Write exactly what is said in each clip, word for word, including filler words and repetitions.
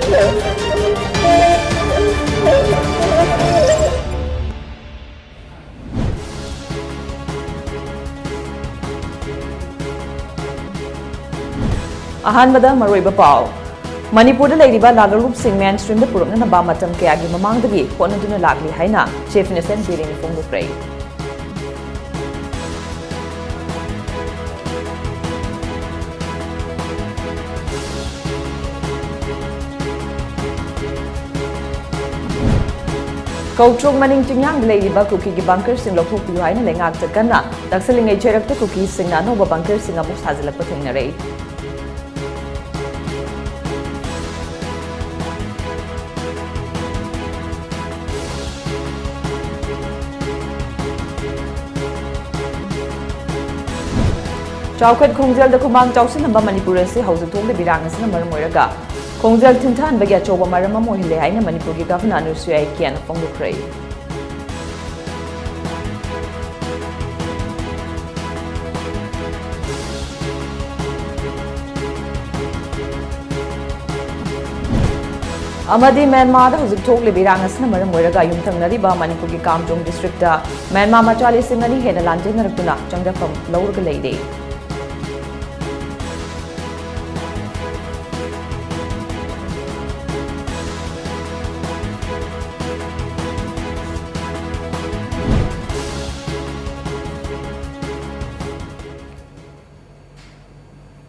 ꯑꯍꯥꯟꯕꯗ ꯃꯔꯨꯑꯣꯏꯕ ꯄꯥꯎ꯫ ꯃꯅꯤꯄꯨꯔꯗ ꯂꯩꯔꯤꯕ ꯂꯥꯂꯣꯡꯂꯨꯞꯁꯤꯡ ꯃꯦꯟ ꯁ꯭ꯇ꯭ꯔꯤꯝꯗ ꯄꯨꯔꯛꯅꯅꯕ ꯃꯇꯝ ꯀꯌꯥꯒꯤ ꯃꯃꯥꯡꯗꯒꯤ ꯍꯣꯠꯅꯗꯨꯅ ꯂꯥꯛꯂꯤ ꯍꯥꯏꯅ ꯆꯤꯐ ꯃꯤꯅꯤꯁꯇꯔ ꯕꯤꯔꯦꯟꯅ ꯐꯣꯡꯗꯣꯛꯈ꯭ꯔꯦ꯫ ꯀꯧꯇ꯭ꯔꯨꯛ ꯃꯅꯤꯡ ꯆꯤꯡꯌꯥꯡꯗ ꯂꯩꯔꯤꯕ ꯀꯨꯀꯤꯒꯤ ꯕꯪꯀꯔꯁꯤꯡ ꯂꯧꯊꯣꯛꯄꯤꯌꯨ ꯍꯥꯏꯅ ꯂꯩꯉꯥꯛꯇ ꯀꯟꯅ ꯇꯛꯁꯤꯜꯂꯤꯉꯩ, ꯆꯩꯔꯛꯇ ꯀꯨꯀꯤꯁꯤꯡꯅ ꯑꯅꯧꯕ ꯕꯪꯀꯔꯁꯤꯡ ꯑꯃꯨꯛ ꯁꯥꯖꯤꯜꯂꯛꯄ ꯊꯦꯡꯅꯔꯦ꯫ ꯆꯥꯎꯈꯠ ꯈꯣꯡꯖꯦꯜꯗ ꯈꯨꯃꯥꯡ ꯆꯥꯎꯁꯤꯟꯅꯕ ꯃꯅꯤꯄꯨꯔ ꯑꯁꯤ ꯍꯧꯖꯤꯛ ꯊꯣꯛꯂꯤꯕ ꯏꯔꯥꯡ ꯑꯁꯤꯅ ꯃꯔꯝ ꯑꯣꯏꯔꯒ ꯈꯣꯡꯖꯦꯜ ꯊꯤꯟꯊꯍꯟꯕꯒꯤ ꯑꯆꯧꯕ ꯃꯔꯝ ꯑꯃ ꯑꯣꯏꯍꯜꯂꯦ ꯍꯥꯏꯅ ꯃꯅꯤꯄꯨꯔꯒꯤ ꯒꯚꯔꯅꯔ ꯅꯨꯁꯤꯌꯥ ꯀꯤꯌꯥꯟꯅ ꯐꯣꯡꯗꯣꯛꯈ꯭ꯔꯦ꯫ ꯑꯃꯗꯤ ꯃ꯭ꯌꯥꯟꯃꯥꯔꯗ ꯍꯧꯖꯤꯛ ꯊꯣꯛꯂꯤꯕ ꯏꯔꯥꯡ ꯑꯁꯤꯅ ꯃꯔꯝ ꯑꯣꯏꯔꯒ ꯌꯨꯝꯊꯪꯅꯔꯤꯕ ꯃꯅꯤꯄꯨꯔꯒꯤ ꯀꯥꯝꯖꯣꯡ ꯗꯤꯁꯇ꯭ꯔꯤꯛꯇ ꯃ꯭ꯌꯥꯟꯃꯥꯔ ꯃꯆꯥ ꯂꯤꯁꯤꯡ ꯑꯅꯤ ꯍꯦꯟꯅ ꯂꯥꯟꯖꯦꯟꯅꯔꯛꯇꯨꯅ ꯆꯪꯖꯐꯝ ꯂꯧꯔꯒ ꯂꯩꯔꯦ꯫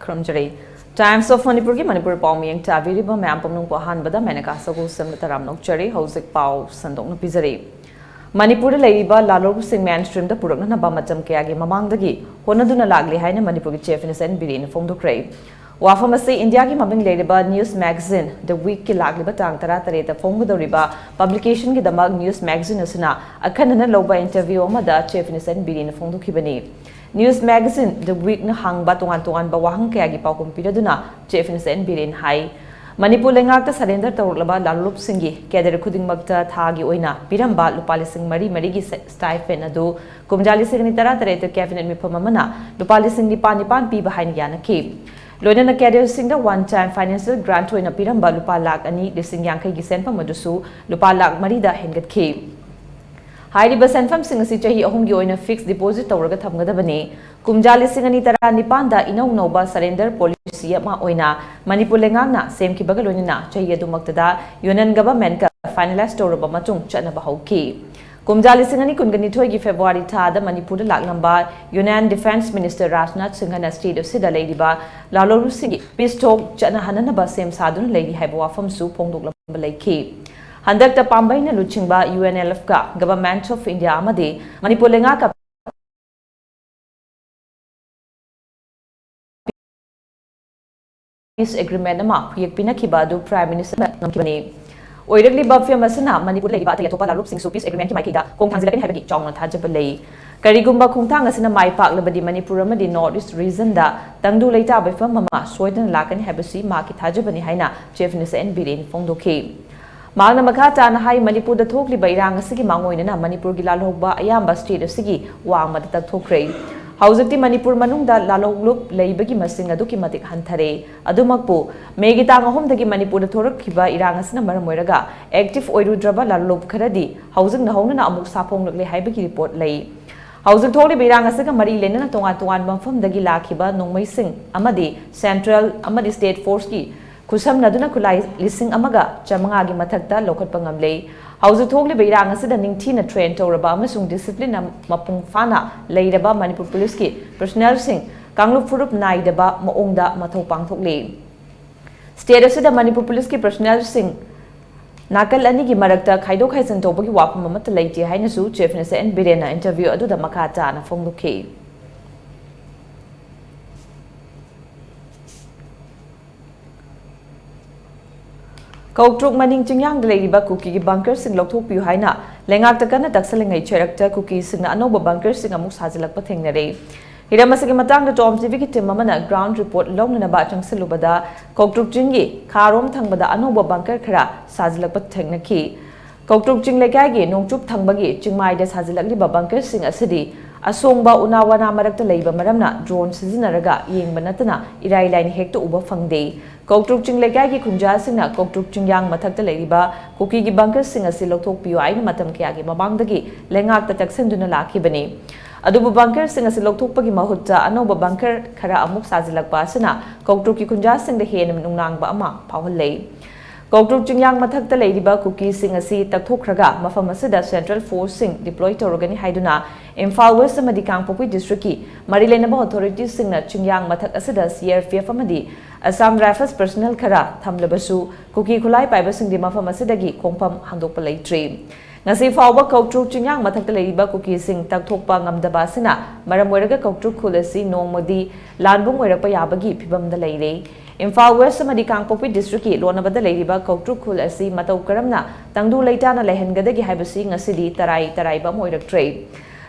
ꯈꯨꯔꯨꯝꯖꯔꯤ꯫ Times of Manipurꯒꯤ ꯃꯅꯤꯄꯨꯔ ꯄꯥꯎ ꯃꯤꯌꯦꯡ ꯇꯥꯕꯤꯔꯤꯕ ꯃꯌꯥꯝ ꯄꯨꯝꯅꯃꯛꯄꯨ ꯑꯍꯥꯟꯕꯗ ꯃꯦꯅꯀꯥ ꯁꯒꯣꯜꯁꯦꯝꯅ ꯇꯔꯥꯝꯅ ꯑꯣꯛꯆꯔꯤ꯫ ꯍꯧꯖꯤꯛ ꯄꯥꯎ ꯁꯟꯗꯣꯛꯅ ꯄꯤꯖꯔꯤ꯫ ꯃꯅꯤꯄꯨꯔꯗ ꯂꯩꯔꯤꯕ ꯂꯥꯂꯣꯡꯂꯨꯞꯁꯤꯡ ꯃꯦꯟ ꯁ꯭ꯇ꯭ꯔꯤꯝꯗ ꯄꯨꯔꯛꯅꯅꯕ ꯃꯇꯝ ꯀꯌꯥꯒꯤ ꯃꯃꯥꯡꯗꯒꯤ ꯍꯣꯠꯅꯗꯨꯅ ꯂꯥꯛꯂꯤ ꯍꯥꯏꯅ ꯃꯅꯤꯄꯨꯔꯒꯤ ꯆꯤꯐ ꯃꯤꯅꯤꯁꯇꯔ ꯑꯦꯟ ꯕꯤꯔꯦꯟꯅ ꯐꯣꯡꯗꯣꯛꯈ꯭ꯔꯦ꯫ ꯋꯥꯐꯝ ꯑꯁꯤ ꯏꯟꯗꯤꯌꯥꯒꯤ ꯃꯃꯤꯡ ꯂꯩꯔꯕ ꯅ꯭ꯌꯨꯁ ꯃꯦꯒꯥꯖꯤꯟ ꯗ ꯋꯤꯛꯀꯤ ꯂꯥꯛꯂꯤꯕ ꯇꯥꯡ ꯇꯔꯥꯇꯔꯦꯠꯇ ꯐꯣꯡꯒꯗꯧꯔꯤꯕ ꯄꯕ꯭ꯂꯤꯀꯦꯁꯟꯒꯤꯗꯃꯛ ꯅ꯭ꯌꯨꯁ ꯃꯦꯒꯥꯖꯤꯟ ꯑꯁꯤꯅ ꯑꯈꯟꯅꯅ ꯂꯧꯕ ꯏꯟꯇꯔꯚ꯭ꯌꯨ ꯑꯃꯗ ꯆꯤꯐ ꯃꯤꯅꯤꯁꯇꯔ ꯑꯦꯟ ꯕꯤꯔꯦꯟꯅ ꯐꯣꯡꯗꯣꯛꯈꯤꯕꯅꯤ꯫ ꯅ꯭ꯌꯨꯁ ꯃꯦꯒꯥꯖꯤꯟ ꯗ ꯋꯤꯛꯅ ꯍꯪꯕ ꯇꯣꯉꯥꯟ ꯇꯣꯉꯥꯟꯕ ꯋꯥꯍꯪ ꯀꯌꯥꯒꯤ ꯄꯥꯎꯈꯨꯝ ꯄꯤꯔꯗꯨꯅ ꯆꯤꯐ ꯃꯤꯅꯤꯁꯇꯔ ꯑꯦꯟ ꯕꯤꯔꯦꯟ ꯍꯥꯏ, ꯃꯅꯤꯄꯨꯔ ꯂꯩꯉꯥꯛꯇ ꯁꯔꯦꯟꯗꯔ ꯇꯧꯔꯛꯂꯕ ꯂꯥꯂꯣꯡꯂꯨꯞꯁꯤꯡꯒꯤ ꯀꯦꯗꯔ ꯈꯨꯗꯤꯡꯃꯛꯇ ꯊꯥꯒꯤ ꯑꯣꯏꯅ ꯄꯤꯔꯝꯕ ꯂꯨꯄꯥ ꯂꯤꯁꯤꯡ ꯃꯔꯤ ꯃꯔꯤꯒꯤ ꯁ-, ꯁ꯭ꯇꯥꯏꯐꯦꯟ ꯑꯗꯨ ꯀꯨꯝꯖꯥ ꯂꯤꯁꯤꯡ ꯑꯅꯤ ꯇꯔꯥꯇꯔꯦꯠꯇ ꯀꯦꯕꯤꯅꯦꯠ ꯃꯤꯐꯝ ꯑꯃꯅ ꯂꯨꯄꯥ ꯂꯤꯁꯤꯡ ꯅꯤꯄꯥꯟ ꯅꯤꯄꯥꯟ ꯄꯤꯕ ꯍꯥꯏꯅ ꯌꯥꯅꯈꯤ꯫ ꯂꯣꯏꯅꯅ cadresꯁꯤꯡꯗ one time financial grant ꯑꯣꯏꯅ ꯄꯤꯔꯝꯕ ꯂꯨꯄꯥ ꯂꯥꯈ ꯑꯅꯤ ꯂꯤꯁꯤꯡ ꯌꯥꯡꯈꯩꯒꯤ ꯁꯦꯟꯐꯝ ꯑꯗꯨꯁꯨ ꯂꯨꯄꯥ ꯂꯥꯈ ꯃꯔꯤꯗ ꯍꯦꯟꯒꯠꯈꯤ꯫ ꯍꯥꯏꯔꯤꯕ ꯁꯦꯟꯐꯝꯁꯤꯡ ꯑꯁꯤ ꯆꯍꯤ ꯑꯍꯨꯝꯒꯤ ꯑꯣꯏꯅ fixed deposit ꯇꯧꯔꯒ ꯊꯝꯒꯗꯕꯅꯤ꯫ ꯀꯨꯝꯖꯥ ꯂꯤꯁꯤꯡ ꯑꯅꯤ ꯇꯔꯥꯅꯤꯄꯥꯟꯗ ꯏꯅꯧ ꯅꯧꯕ surrender policy ꯑꯃ ꯑꯣꯏꯅ ꯃꯅꯤꯄꯨꯔ ꯂꯩꯉꯥꯛꯅ ꯁꯦꯝꯈꯤꯕꯒ ꯂꯣꯏꯅꯅ ꯆꯍꯤ ꯑꯗꯨꯃꯛꯇꯗ Union Governmentꯀ finalize ꯇꯧꯔꯕ ꯃꯇꯨꯡ ꯆꯠꯅꯕ ꯍꯧꯈꯤ꯫ ꯀꯨꯝꯖꯥ ꯂꯤꯁꯤꯡ ꯑꯅꯤ ꯀꯨꯟꯒ ꯅꯤꯊꯣꯏꯒꯤ February ꯊꯥꯗ ꯃꯅꯤꯄꯨꯔꯗ ꯂꯥꯛꯂꯝꯕ Union Defence Minister ꯔꯥꯖꯅꯥꯊ ꯁꯤꯡꯍꯅ state ꯑꯁꯤꯗ ꯂꯩꯔꯤꯕ ꯂꯥꯂꯣꯡꯂꯨꯞꯁꯤꯡꯒꯤ peace talk ꯆꯠꯅꯍꯟꯅꯅꯕ ꯁꯦꯝ ꯁꯥꯗꯨꯅ ꯂꯩꯔꯤ ꯍꯥꯏꯕ ꯋꯥꯐꯝꯁꯨ ꯐꯣꯡꯗꯣꯛꯂꯝꯕ ꯂꯩꯈꯤ꯫ ꯍꯟꯗꯛꯇ ꯄꯥꯝꯕꯩꯅ ꯂꯨꯆꯤꯡꯕ UNLFꯀ Government of India ꯑꯃꯗꯤ ꯃꯅꯤꯄꯨꯔ ꯂꯩꯉꯥꯛꯀ peace agreement ꯑꯃ ꯍꯨꯌꯦꯛ ꯄꯤꯅꯈꯤꯕ ꯑꯗꯨ Prime Ministerꯅ ꯉꯝꯈꯤꯕꯅꯤ꯫ ꯑꯣꯏꯔꯛꯂꯤꯕ ꯐꯤꯚꯝ ꯑꯁꯤꯅ ꯃꯅꯤꯄꯨꯔꯗ ꯂꯩꯔꯤꯕ ꯑꯇꯩ ꯑꯇꯣꯞꯄ ꯂꯥꯂꯣꯡꯂꯨꯞꯁꯤꯡꯁꯨ peace agreement ꯀꯤ ꯃꯥꯏꯀꯩꯗ ꯈꯣꯡ ꯊꯥꯡꯖꯤꯜꯂꯛꯀꯅꯤ ꯍꯥꯏꯕꯒꯤ ꯆꯥꯎꯅ ꯊꯥꯖꯕ ꯂꯩ꯫ ꯀꯔꯤꯒꯨꯝꯕ ꯈꯣꯡꯊꯥꯡ ꯑꯁꯤꯅ ꯃꯥꯏ ꯄꯥꯛꯂꯕꯗꯤ ꯃꯅꯤꯄꯨꯔ ꯑꯃꯗꯤ North East regionꯗ ꯇꯪꯗꯨ ꯂꯩꯇꯥꯕꯒꯤ ꯐꯤꯚꯝ ꯑꯃ ꯁꯣꯏꯗꯅ ꯂꯥꯛꯀꯅꯤ ꯍꯥꯏꯕꯁꯤ ꯃꯍꯥꯛꯀꯤ ꯊꯥꯖꯕꯅꯤ ꯍꯥꯏꯅ Chief Minister N. ꯕꯤꯔꯦꯟ ꯐꯣꯡꯗꯣꯛꯈꯤ꯫ ꯃꯍꯥꯛꯅ ꯃꯈꯥ ꯇꯥꯅ ꯍꯥꯏ, ꯃꯅꯤꯄꯨꯔꯗ ꯊꯣꯛꯂꯤꯕ ꯏꯔꯥꯡ ꯑꯁꯤꯒꯤ ꯃꯥꯡꯑꯣꯏꯅꯅ ꯃꯅꯤꯄꯨꯔꯒꯤ ꯂꯥꯜꯍꯧꯕ ꯑꯌꯥꯝꯕ state ꯑꯁꯤꯒꯤ ꯋꯥꯡꯃꯗ ꯇꯛꯊꯣꯛꯈ꯭ꯔꯦ꯫ ꯍꯧꯖꯤꯛꯇꯤ ꯃꯅꯤꯄꯨꯔ ꯃꯅꯨꯡꯗ ꯂꯥꯂꯣꯡꯂꯨꯞ ꯂꯩꯕꯒꯤ ꯃꯁꯤꯡ ꯑꯗꯨꯛꯀꯤ ꯃꯇꯤꯛ ꯍꯟꯊꯔꯦ꯫ ꯑꯗꯨꯃꯛꯄꯨ, Mayꯒꯤ ꯇꯥꯡ ꯑꯍꯨꯝꯗꯒꯤ ꯃꯅꯤꯄꯨꯔꯗ ꯊꯣꯔꯛꯈꯤꯕ ꯏꯔꯥꯡ ꯑꯁꯤꯅ ꯃꯔꯝ ꯑꯣꯏꯔꯒ active ꯑꯣꯏꯔꯨꯗ꯭ꯔꯕ ꯂꯥꯂꯣꯡꯂꯨꯞ ꯈꯔꯗꯤ ꯍꯧꯖꯤꯛ ꯅꯧꯍꯧꯅꯅ ꯑꯃꯨꯛ ꯁꯥꯐꯣꯡꯂꯛꯂꯦ ꯍꯥꯏꯕꯒꯤ report ꯂꯩ꯫ ꯍꯧꯖꯤꯛ ꯊꯣꯛꯂꯤꯕ ꯏꯔꯥꯡ ꯑꯁꯤꯒ ꯃꯔꯤ ꯂꯩꯅꯅ ꯇꯣꯉꯥꯟ ꯇꯣꯉꯥꯟꯕ ꯃꯐꯝꯗꯒꯤ ꯂꯥꯛꯈꯤꯕ ꯅꯣꯡꯃꯩꯁꯤꯡ ꯑꯃꯗꯤ central ꯑꯃꯗꯤ state forceꯀꯤ ꯈꯨꯠꯁꯝꯅꯗꯨꯅ ꯈꯨꯠꯂꯥꯏ ꯂꯤꯁꯤꯡ ꯑꯃꯒ ꯆꯥꯃꯉꯥꯒꯤ ꯃꯊꯛꯇ ꯂꯧꯈꯠꯄ ꯉꯝꯂꯦ꯫ ꯍꯧꯖꯤꯛ ꯊꯣꯛꯂꯤꯕ ꯏꯔꯥꯡ ꯑꯁꯤꯗ ꯅꯤꯡꯊꯤꯅ train ꯇꯧꯔꯕ ꯑꯃꯁꯨꯡ discipline ꯃꯄꯨꯡ ꯐꯥꯅ ꯂꯩꯔꯕ ꯃꯅꯤꯄꯨꯔ ꯄꯨꯂꯤꯁꯀꯤ personnelꯁꯤꯡ ꯀꯥꯡꯂꯨꯞ ꯐꯨꯔꯨꯞ ꯅꯥꯏꯗꯕ ꯃꯑꯣꯡꯗ ꯃꯊꯧ ꯄꯥꯡꯊꯣꯛꯂꯤ꯫ State ꯑꯁꯤꯗ ꯃꯅꯤꯄꯨꯔ ꯄꯨꯂꯤꯁꯀꯤ personnelꯁꯤꯡ ꯅꯥꯀꯜ ꯑꯅꯤꯒꯤ ꯃꯔꯛꯇ ꯈꯥꯏꯗꯣꯛ ꯈꯥꯏꯖꯤꯟ ꯇꯧꯕꯒꯤ ꯋꯥꯐꯝ ꯑꯃꯠꯇ ꯂꯩꯇꯦ ꯍꯥꯏꯅꯁꯨ Chief Minister N. ꯕꯤꯔꯦꯟꯅ interview ꯑꯗꯨꯗ ꯃꯈꯥ ꯇꯥꯅ ꯐꯣꯡꯗꯣꯛꯈꯤ꯫ ꯀꯧꯇ꯭ꯔꯨꯛ ꯃꯅꯤꯡ ꯆꯤꯡꯌꯥꯡꯗ ꯂꯩꯔꯤꯕ ꯀꯨꯀꯤꯒꯤ bunkerꯁꯤꯡ ꯂꯧꯊꯣꯛꯄꯤꯌꯨ ꯍꯥꯏꯅ ꯂꯩꯉꯥꯛꯇ ꯀꯟꯅ ꯇꯛꯁꯜꯂꯤꯉꯩ ꯆꯩꯔꯛꯇ ꯀꯨꯀꯤꯁꯤꯡꯅ ꯑꯅꯧꯕ bunkerꯁꯤꯡ ꯑꯃꯨꯛ ꯁꯥꯖꯤꯜꯂꯛꯄ ꯊꯦꯡꯅꯔꯦ꯫ ꯍꯤꯔꯝ ꯑꯁꯤꯒꯤ ꯃꯇꯥꯡꯗ Tom TVꯒꯤ team ꯑꯃꯅ ground report ꯂꯧꯅꯅꯕ ꯆꯪꯁꯤꯜꯂꯨꯕꯗ ꯀꯧꯇ꯭ꯔꯨꯛ ꯆꯤꯡꯒꯤ ꯈꯥꯔꯣꯝ ꯊꯪꯕꯗ ꯑꯅꯧꯕ bunker ꯈꯔ ꯁꯥꯖꯤꯜꯂꯛꯄ ꯊꯦꯡꯅꯈꯤ꯫ ꯀꯧꯇ꯭ꯔꯨꯛ ꯆꯤꯡ ꯂꯩꯀꯥꯏꯒꯤ ꯅꯣꯡꯆꯨꯞ ꯊꯪꯕꯒꯤ ꯆꯤꯡꯃꯥꯏꯗ ꯁꯥꯖꯤꯜꯂꯛꯂꯤꯕ bunkerꯁꯤꯡ ꯑꯁꯤꯗꯤ ꯑꯁꯣꯡꯕ ꯎꯅꯥ ꯋꯥꯅꯥ ꯃꯔꯛꯇ ꯂꯩꯕ ꯃꯔꯝꯅ drone ꯁꯤꯖꯤꯟꯅꯔꯒ ꯌꯦꯡꯕ ꯅꯠꯇꯅ ꯏꯔꯥꯏ ꯂꯥꯏꯅ ꯍꯦꯛꯇ ꯎꯕ ꯐꯪꯗꯦ꯫ ꯀꯧꯇ꯭ꯔꯨꯛ ꯆꯤꯡ ꯂꯩꯀꯥꯏꯒꯤ ꯈꯨꯟꯖꯥꯁꯤꯡꯅ ꯀꯧꯇ꯭ꯔꯨꯛ ꯆꯤꯡꯌꯥꯡ ꯃꯊꯛꯇ ꯂꯩꯔꯤꯕ ꯀꯨꯀꯤꯒꯤ bunkerꯁꯤꯡ ꯑꯁꯤ ꯂꯧꯊꯣꯛꯄꯤꯌꯨ ꯍꯥꯏꯅ ꯃꯇꯝ ꯀꯌꯥꯒꯤ ꯃꯃꯥꯡꯗꯒꯤ ꯂꯩꯉꯥꯛꯇ ꯇꯛꯁꯤꯟꯗꯨꯅ ꯂꯥꯛꯈꯤꯕꯅꯤ꯫ ꯑꯗꯨꯕꯨ bunkerꯁꯤꯡ ꯑꯁꯤ ꯂꯧꯊꯣꯛꯄꯒꯤ ꯃꯍꯨꯠꯇ ꯑꯅꯧꯕ bunker ꯈꯔ ꯑꯃꯨꯛ ꯁꯥꯖꯤꯜꯂꯛꯄ ꯑꯁꯤꯅ ꯀꯧꯇ꯭ꯔꯨꯛꯀꯤ ꯈꯨꯟꯖꯥꯁꯤꯡꯗ ꯍꯦꯟꯅ ꯅꯨꯡꯅꯥꯡꯕ ꯑꯃ ꯐꯥꯎꯍꯜꯂꯦ꯫ ꯀꯧꯇ꯭ꯔꯨꯛ ꯆꯤꯡꯌꯥꯡ ꯃꯊꯛꯇ ꯂꯩꯔꯤꯕ ꯀꯨꯀꯤꯁꯤꯡ ꯑꯁꯤ ꯇꯛꯊꯣꯛꯈ꯭ꯔꯒ ꯃꯐꯝ ꯑꯁꯤꯗ central forceꯁꯤꯡ deploy ꯇꯧꯔꯒꯅꯤ ꯍꯥꯏꯗꯨꯅ ꯏꯝꯐꯥꯜ West ꯑꯃꯗꯤ ꯀꯥꯡꯄꯣꯛꯄꯤ districtꯀꯤ ꯃꯔꯤ ꯂꯩꯅꯕ authorityꯁꯤꯡꯅ ꯆꯤꯡꯌꯥꯡ ꯃꯊꯛ ꯑꯁꯤꯗ C R P F ꯑꯃꯗꯤ Assam Rifles personnel ꯈꯔ ꯊꯝꯂꯕꯁꯨ, ꯀꯨꯀꯤ ꯈꯨꯠꯂꯥꯏ ꯄꯥꯏꯕꯁꯤꯡꯗꯤ ꯃꯐꯝ ꯑꯁꯤꯗꯒꯤ ꯈꯣꯡꯐꯝ ꯍꯥꯡꯗꯣꯛꯄ ꯂꯩꯇ꯭ꯔꯤ꯫ ꯉꯁꯤ ꯐꯥꯎꯕ ꯀꯧꯇ꯭ꯔꯨꯛ ꯆꯤꯡꯌꯥꯡ ꯃꯊꯛꯇ ꯂꯩꯔꯤꯕ ꯀꯨꯀꯤꯁꯤꯡ ꯇꯛꯊꯣꯛꯄ ꯉꯝꯗꯕ ꯑꯁꯤꯅ ꯃꯔꯝ ꯑꯣꯏꯔꯒ ꯀꯧꯇ꯭ꯔꯨꯛ ꯈꯨꯜ ꯑꯁꯤ ꯅꯣꯡꯃꯗꯤ ꯂꯥꯟꯕꯨꯡ ꯑꯣꯏꯔꯛꯄ ꯌꯥꯕꯒꯤ ꯐꯤꯕꯝꯗ ꯂꯩꯔꯦ꯫ ꯏꯝꯐꯥꯜ West ꯑꯃꯗꯤ ꯀꯥꯡꯄꯣꯛꯄꯤ districtꯀꯤ ꯂꯣꯟꯅꯕꯗ ꯂꯩꯔꯤꯕ ꯀꯧꯇ꯭ꯔꯨꯛ ꯈꯨꯜ ꯑꯁꯤ ꯃꯇꯧ ꯀꯔꯝꯅ ꯇꯪꯗꯨ ꯂꯩꯇꯥꯅ ꯂꯩꯍꯟꯒꯗꯒꯦ ꯍꯥꯏꯕꯁꯤ ꯉꯁꯤꯗꯤ ꯇꯔꯥꯏ ꯇꯔꯥꯏꯕ ꯑꯃ ꯑꯣꯏꯔꯛꯇ꯭ꯔꯦ꯫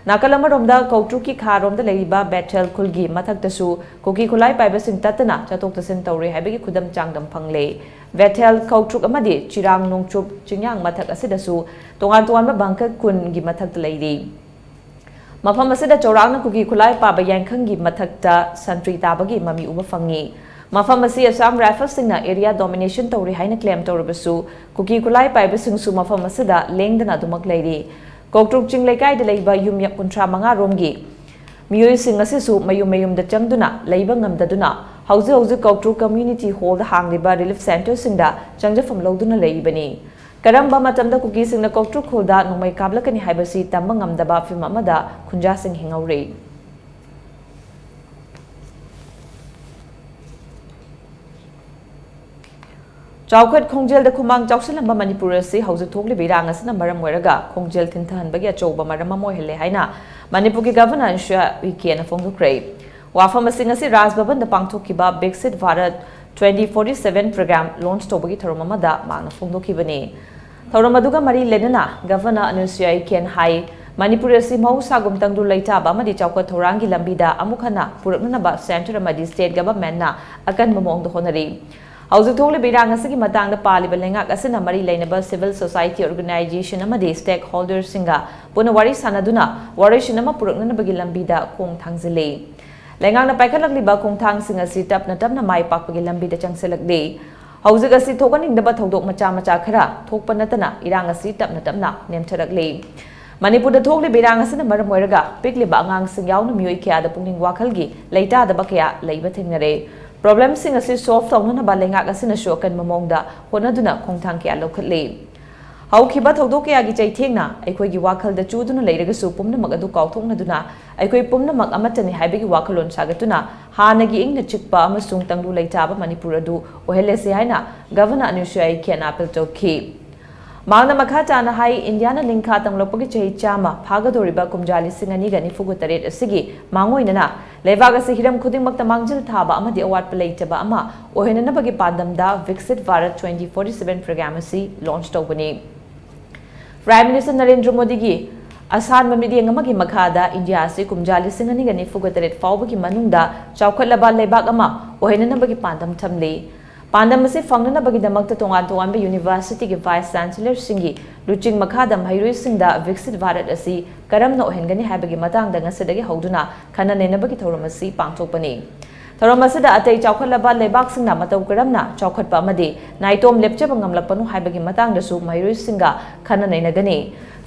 ꯅꯥꯀꯜ ꯑꯃꯔꯣꯝꯗ ꯀꯧꯇ꯭ꯔꯨꯛꯀꯤ ꯈꯥꯔꯣꯝꯗ ꯂꯩꯔꯤꯕ ꯕꯦꯊꯦꯜ ꯈꯨꯜꯒꯤ ꯃꯊꯛꯇꯁꯨ ꯀꯨꯀꯤ ꯈꯨꯠꯂꯥꯏ ꯄꯥꯏꯕꯁꯤꯡ ꯇꯠꯇꯅ ꯆꯠꯊꯣꯛ ꯆꯠꯁꯤꯟ ꯇꯧꯔꯤ ꯍꯥꯏꯕꯒꯤ ꯈꯨꯗꯝ ꯆꯥꯡꯗꯝ ꯐꯪꯂꯦ꯫ ꯕꯦꯊꯦꯜ, ꯀꯧꯇ꯭ꯔꯨꯛ ꯑꯃꯗꯤ ꯆꯤꯔꯥꯡ ꯅꯣꯡꯆꯨꯞ ꯆꯤꯡꯌꯥꯡ ꯃꯊꯛ ꯑꯁꯤꯗꯁꯨ ꯇꯣꯉꯥꯟ ꯇꯣꯉꯥꯟꯕ bunker ꯀꯨꯟꯒꯤ ꯃꯊꯛꯇ ꯂꯩꯔꯤ꯫ ꯃꯐꯝ ꯑꯁꯤꯗ ꯆꯥꯎꯔꯥꯛꯅ ꯀꯨꯀꯤ ꯈꯨꯠꯂꯥꯏ ꯄꯥꯕ ꯌꯥꯡꯈꯪꯒꯤ ꯃꯊꯛꯇ ꯁꯟꯇ꯭ꯔꯤ ꯇꯥꯕꯒꯤ ꯃꯃꯤ ꯎꯕ ꯐꯪꯉꯤ꯫ ꯃꯐꯝ ꯑꯁꯤ Assam Riflesꯁꯤꯡꯅ area domination ꯇꯧꯔꯤ ꯍꯥꯏꯅ claim ꯇꯧꯔꯕꯁꯨ, ꯀꯨꯀꯤ ꯈꯨꯠꯂꯥꯏ ꯄꯥꯏꯕꯁꯤꯡꯁꯨ ꯃꯐꯝ ꯑꯁꯤꯗ ꯂꯦꯡꯗꯅ ꯑꯗꯨꯃꯛ ꯂꯩꯔꯤ꯫ ꯀꯧꯇ꯭ꯔꯨꯛ ꯆꯤꯡ ꯂꯩꯀꯥꯏꯗ ꯂꯩꯕ ꯌꯨꯝ ꯀꯨꯟꯊ꯭ꯔꯥ ꯃꯉꯥ ꯔꯣꯝꯒꯤ ꯃꯤꯑꯣꯏꯁꯤꯡ ꯑꯁꯤꯁꯨ ꯃꯌꯨꯝ ꯃꯌꯨꯝꯗ ꯆꯪꯗꯨꯅ ꯂꯩꯕ ꯉꯝꯗꯗꯨꯅ ꯍꯧꯖꯤꯛ ꯍꯧꯖꯤꯛ ꯀꯧꯇ꯭ꯔꯨꯛ community hallꯗ ꯍꯥꯡꯂꯤꯕ relief centreꯁꯤꯡꯗ ꯆꯪꯖꯐꯝ ꯂꯧꯗꯨꯅ ꯂꯩꯔꯤꯕꯅꯤ꯫ ꯀꯔꯝꯕ ꯃꯇꯝꯗ ꯀꯨꯀꯤꯁꯤꯡꯅ ꯀꯧꯇ꯭ꯔꯨꯛ ꯈꯨꯜꯗ ꯅꯣꯡꯃꯩ ꯀꯥꯞꯂꯛꯀꯅꯤ ꯍꯥꯏꯕꯁꯤ ꯇꯝꯕ ꯉꯝꯗꯕ ꯐꯤꯚꯝ ꯑꯃꯗ ꯈꯨꯟꯖꯥꯁꯤꯡ ꯍꯤꯡꯍꯧꯔꯤ꯫ ꯆꯥꯎꯈꯠ ꯈꯣꯡꯖꯦꯜꯗ ꯈꯨꯃꯥꯡ ꯆꯥꯎꯁꯤꯜꯂꯝꯕ ꯃꯅꯤꯄꯨꯔ ꯑꯁꯤ ꯍꯧꯖꯤꯛ ꯊꯣꯛꯂꯤꯕ ꯏꯔꯥꯡ ꯑꯁꯤꯅ ꯃꯔꯝ ꯑꯣꯏꯔꯒ ꯈꯣꯡꯖꯦꯜ ꯊꯤꯟꯊꯍꯟꯕꯒꯤ ꯑꯆꯧꯕ ꯃꯔꯝ ꯑꯃ ꯑꯣꯏꯍꯜꯂꯦ ꯍꯥꯏꯅ ꯃꯅꯤꯄꯨꯔꯒꯤ Governor ꯑꯅꯨꯁꯨꯏꯌꯥ ꯎꯏꯀꯦꯅ ꯐꯣꯡꯗꯣꯛꯈ꯭ꯔꯦ꯫ ꯋꯥꯐꯝ ꯑꯁꯤ ꯉꯁꯤ ꯔꯥꯖ ꯚꯕꯟꯗ ꯄꯥꯡꯊꯣꯛꯈꯤꯕ Viksit Bharat twenty forty seven program launch ꯇꯧꯕꯒꯤ ꯊꯧꯔꯝ ꯑꯃꯗ ꯃꯍꯥꯛꯅ ꯐꯣꯡꯗꯣꯛꯈꯤꯕꯅꯤ꯫ ꯊꯧꯔꯝ ꯑꯗꯨꯒ ꯃꯔꯤ ꯂꯩꯅꯅ Governor ꯑꯅꯨꯁꯨꯏꯌꯥ ꯎꯏꯀꯦꯅ ꯍꯥꯏ, ꯃꯅꯤꯄꯨꯔ ꯑꯁꯤ ꯃꯍꯧꯁꯥꯒꯨꯝ ꯇꯪꯗꯨ ꯂꯩꯇꯥꯕ ꯑꯃꯗꯤ ꯆꯥꯎꯈꯠ ꯊꯧꯔꯥꯡꯒꯤ ꯂꯝꯕꯤꯗ ꯑꯃꯨꯛ ꯍꯟꯅ ꯄꯨꯔꯛꯅꯅꯕ centre ꯑꯃꯗꯤ state governmentꯅ ꯑꯀꯟꯕ ꯃꯑꯣꯡꯗ ꯍꯣꯠꯅꯔꯤ꯫ ꯍꯧꯖꯤꯛ ꯊꯣꯛꯂꯤꯕ ꯏꯔꯥꯡ ꯑꯁꯤꯒꯤ ꯃꯇꯥꯡꯗ ꯄꯥꯜꯂꯤꯕ ꯂꯩꯉꯥꯛ ꯑꯁꯤꯅ ꯃꯔꯤ ꯂꯩꯅꯕ civil society organization ꯑꯃꯗꯤ stakeholderꯁꯤꯡꯒ ꯄꯨꯟꯅ ꯋꯥꯔꯤ ꯁꯥꯟꯅꯗꯨꯅ ꯋꯥꯔꯣꯏꯁꯤꯟ ꯑꯃ ꯄꯨꯔꯛꯅꯅꯕꯒꯤ ꯂꯝꯕꯤꯗ ꯈꯣꯡ ꯊꯥꯡꯖꯤꯜꯂꯤ꯫ ꯂꯩꯉꯥꯛꯅ ꯄꯥꯏꯈꯠꯂꯛꯂꯤꯕ ꯈꯣꯡꯊꯥꯡꯁꯤꯡ ꯑꯁꯤ ꯇꯞꯅ ꯇꯞꯅ ꯃꯥꯏ ꯄꯥꯛꯄꯒꯤ ꯂꯝꯕꯤꯗ ꯆꯪꯁꯤꯜꯂꯛꯂꯤ꯫ ꯍꯧꯖꯤꯛ ꯑꯁꯤ ꯊꯣꯛꯍꯟꯅꯤꯡꯗꯕ ꯊꯧꯗꯣꯛ ꯃꯆꯥ ꯃꯆꯥ ꯈꯔ ꯊꯣꯛꯄ ꯅꯠꯇꯅ ꯏꯔꯥꯡ ꯑꯁꯤ ꯇꯞꯅ ꯇꯞꯅ ꯅꯦꯝꯊꯔꯛꯂꯤ꯫ ꯃꯅꯤꯄꯨꯔꯗ ꯊꯣꯛꯂꯤꯕ ꯏꯔꯥꯡ ꯑꯁꯤꯅ ꯃꯔꯝ ꯑꯣꯏꯔꯒ ꯄꯤꯛꯂꯤꯕ ꯑꯉꯥꯡꯁꯤꯡ ꯌꯥꯎꯅ ꯃꯤꯑꯣꯏ ꯀꯌꯥꯗ ꯄꯨꯛꯅꯤꯡ ꯋꯥꯈꯜꯒꯤ ꯂꯩꯇꯥꯗꯕ ꯀꯌꯥ ꯂꯩꯕ ꯊꯦꯡꯅꯔꯦ꯫ Problemꯁꯤꯡ ꯑꯁꯤ solve ꯇꯧꯅꯅꯕ ꯂꯩꯉꯥꯛ ꯑꯁꯤꯅꯁꯨ ꯑꯀꯟꯕ ꯃꯑꯣꯡꯗ ꯍꯣꯠꯅꯗꯨꯅ ꯈꯣꯡꯊꯥꯡ ꯀꯌꯥ ꯂꯧꯈꯠꯂꯤ꯫ ꯍꯧꯈꯤꯕ ꯊꯧꯗꯣꯛ ꯀꯌꯥꯒꯤ ꯆꯩꯊꯦꯡꯅ ꯑꯩꯈꯣꯏꯒꯤ ꯋꯥꯈꯜꯗ ꯆꯨꯗꯨꯅ ꯂꯩꯔꯒꯁꯨ ꯄꯨꯝꯅꯃꯛ ꯑꯗꯨ ꯀꯥꯎꯊꯣꯛꯅꯗꯨꯅ ꯑꯩꯈꯣꯏ ꯄꯨꯝꯅꯃꯛ ꯑꯃꯠꯇꯅꯤ ꯍꯥꯏꯕꯒꯤ ꯋꯥꯈꯜꯂꯣꯟ ꯁꯥꯒꯠꯇꯨꯅ ꯍꯥꯟꯅꯒꯤ ꯏꯪꯅ ꯆꯤꯛꯄ ꯑꯃꯁꯨꯡ ꯇꯪꯗꯨ ꯂꯩꯇꯥꯕ ꯃꯅꯤꯄꯨꯔ ꯑꯗꯨ ꯑꯣꯏꯍꯜꯂꯁꯤ ꯍꯥꯏꯅ ꯒꯚꯔꯅꯔ ꯑꯅꯨꯁꯨꯌꯥ ꯎꯏꯀꯦꯅ appeal ꯇꯧꯈꯤ꯫ ꯃꯍꯥꯛꯅ ꯃꯈꯥ ꯇꯥꯅ ꯍꯥꯏ, ꯏꯟꯗꯤꯌꯥꯅ ꯅꯤꯡꯈꯥ ꯇꯝꯂꯛꯄꯒꯤ ꯆꯍꯤ ꯆꯥꯝꯃ ꯐꯥꯒꯗꯧꯔꯤꯕ ꯀꯨꯝꯖꯥ ꯂꯤꯁꯤꯡ ꯑꯅꯤꯒ ꯅꯤꯐꯨꯒ ꯇꯔꯦꯠ ꯑꯁꯤꯒꯤ ꯃꯥꯡꯑꯣꯏꯅꯅ ꯂꯩꯕꯥꯛ ꯑꯁꯤ ꯍꯤꯔꯝ ꯈꯨꯗꯤꯡꯃꯛꯇ ꯃꯥꯡꯖꯤꯜ ꯊꯥꯕ ꯑꯃꯗꯤ ꯑꯋꯥꯠꯄ ꯂꯩꯇꯕ ꯑꯃ ꯑꯣꯏꯍꯟꯅꯅꯕꯒꯤ ꯄꯥꯟꯗꯝꯗ Viksit Bharat twenty forty seven program ꯑꯁꯤ launch ꯇꯧꯕꯅꯤ꯫ Prime Minister ꯅꯔꯦꯟꯗ꯭ꯔ ꯃꯣꯗꯤꯒꯤ ꯑꯁꯥꯟꯕ ꯃꯤꯠꯌꯦꯡ ꯑꯃꯒꯤ ꯃꯈꯥꯗ ꯏꯟꯗꯤꯌꯥ ꯑꯁꯤ ꯀꯨꯝꯖꯥ ꯂꯤꯁꯤꯡ ꯑꯅꯤꯒ ꯅꯤꯐꯨꯒ ꯇꯔꯦꯠ ꯐꯥꯎꯕꯒꯤ ꯃꯅꯨꯡꯗ ꯆꯥꯎꯈꯠꯂꯕ ꯂꯩꯕꯥꯛ ꯑꯃ ꯑꯣꯏꯍꯟꯅꯅꯕꯒꯤ ꯄꯥꯟꯗꯝ ꯊꯝꯂꯤ꯫ ꯄꯥꯟꯗꯝ ꯑꯁꯤ ꯐꯪꯅꯅꯕꯒꯤꯗꯃꯛꯇ ꯇꯣꯉꯥꯟ ꯇꯣꯉꯥꯟꯕ universityꯒꯤ vice chancellorꯁꯤꯡꯒꯤ ꯂꯨꯆꯤꯡ ꯃꯈꯥꯗ ꯃꯍꯩꯔꯣꯏꯁꯤꯡꯗ Viksit Bharat ꯑꯁꯤ ꯀꯔꯝꯅ ꯑꯣꯏꯍꯟꯒꯅꯤ ꯍꯥꯏꯕꯒꯤ ꯃꯇꯥꯡꯗ ꯉꯁꯤꯗꯒꯤ ꯍꯧꯗꯨꯅ ꯈꯟꯅ ꯅꯩꯅꯕꯒꯤ ꯊꯧꯔꯝ ꯑꯁꯤ ꯄꯥꯡꯊꯣꯛꯄꯅꯤ꯫ ꯊꯧꯔꯝ ꯑꯁꯤꯗ ꯑꯇꯩ ꯆꯥꯎꯈꯠꯂꯕ ꯂꯩꯕꯥꯛꯁꯤꯡꯅ ꯃꯇꯧ ꯀꯔꯝꯅ ꯆꯥꯎꯈꯠꯄ ꯑꯃꯗꯤ ꯅꯥꯏꯇꯣꯝ ꯂꯦꯞꯆꯕ ꯉꯝꯂꯛꯄꯅꯣ ꯍꯥꯏꯕꯒꯤ ꯃꯇꯥꯡꯗꯁꯨ ꯃꯍꯩꯔꯣꯏꯁꯤꯡꯒ ꯈꯟꯅ ꯅꯩꯅꯒꯅꯤ꯫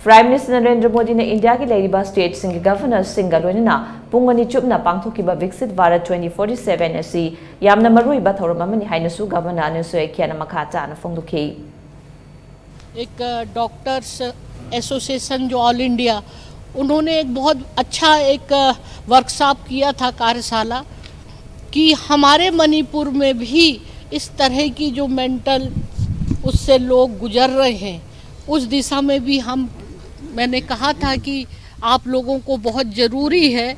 Prime Minister ꯅꯔꯦꯟꯗ꯭ꯔ ꯃꯣꯗꯤꯅ ꯏꯟꯗꯤꯌꯥꯒꯤ ꯂꯩꯔꯤꯕ stateꯁꯤꯡꯒꯤ governorꯁꯤꯡꯒ ꯂꯣꯏꯅꯅ ꯄꯨꯡ ꯑꯅꯤ ꯆꯨꯞꯅ ꯄꯥꯡꯊꯣꯛꯈꯤꯕ Viksit Bharat twenty forty seven ꯑꯁꯤ ꯌꯥꯝꯅ ꯃꯔꯨꯑꯣꯏꯕ ꯊꯧꯔꯝ ꯑꯃꯅꯤ ꯍꯥꯏꯅꯁꯨ ꯒꯚꯔꯅꯔ ꯑꯅꯨꯁꯨꯌꯥ ꯎꯏꯀꯦꯅ ꯃꯈꯥ ꯇꯥꯅ ꯐꯣꯡꯗꯣꯛꯈꯤ꯫ एक डॉक्टर्स एसोसिएशन जो ऑल इंडिया, उन्होंने एक बहुत अच्छा एक वर्कशॉप किया था, कार्यशाला, कि हमारे मणिपुर में भी इस तरह की जो मेंटल, उससे लोग गुजर रहे हैं, उस दिशा में भी हम, मैंने कहा था कि आप लोगों को बहुत ज़रूरी है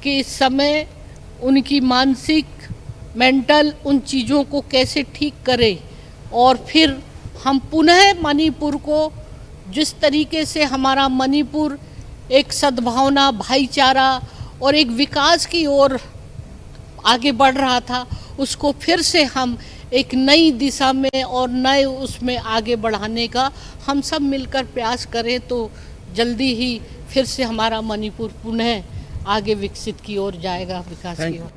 कि इस समय उनकी मानसिक, मेंटल, उन चीज़ों को कैसे ठीक करें और फिर हम पुनः मणिपुर को, जिस तरीके से हमारा मणिपुर एक सद्भावना, भाईचारा और एक विकास की ओर आगे बढ़ रहा था, उसको फिर से हम एक नई दिशा में और नए उसमें आगे बढ़ाने का हम सब मिलकर प्रयास करें तो जल्दी ही फिर से हमारा मणिपुर पुनः आगे विकसित की ओर जाएगा, विकास की ओर।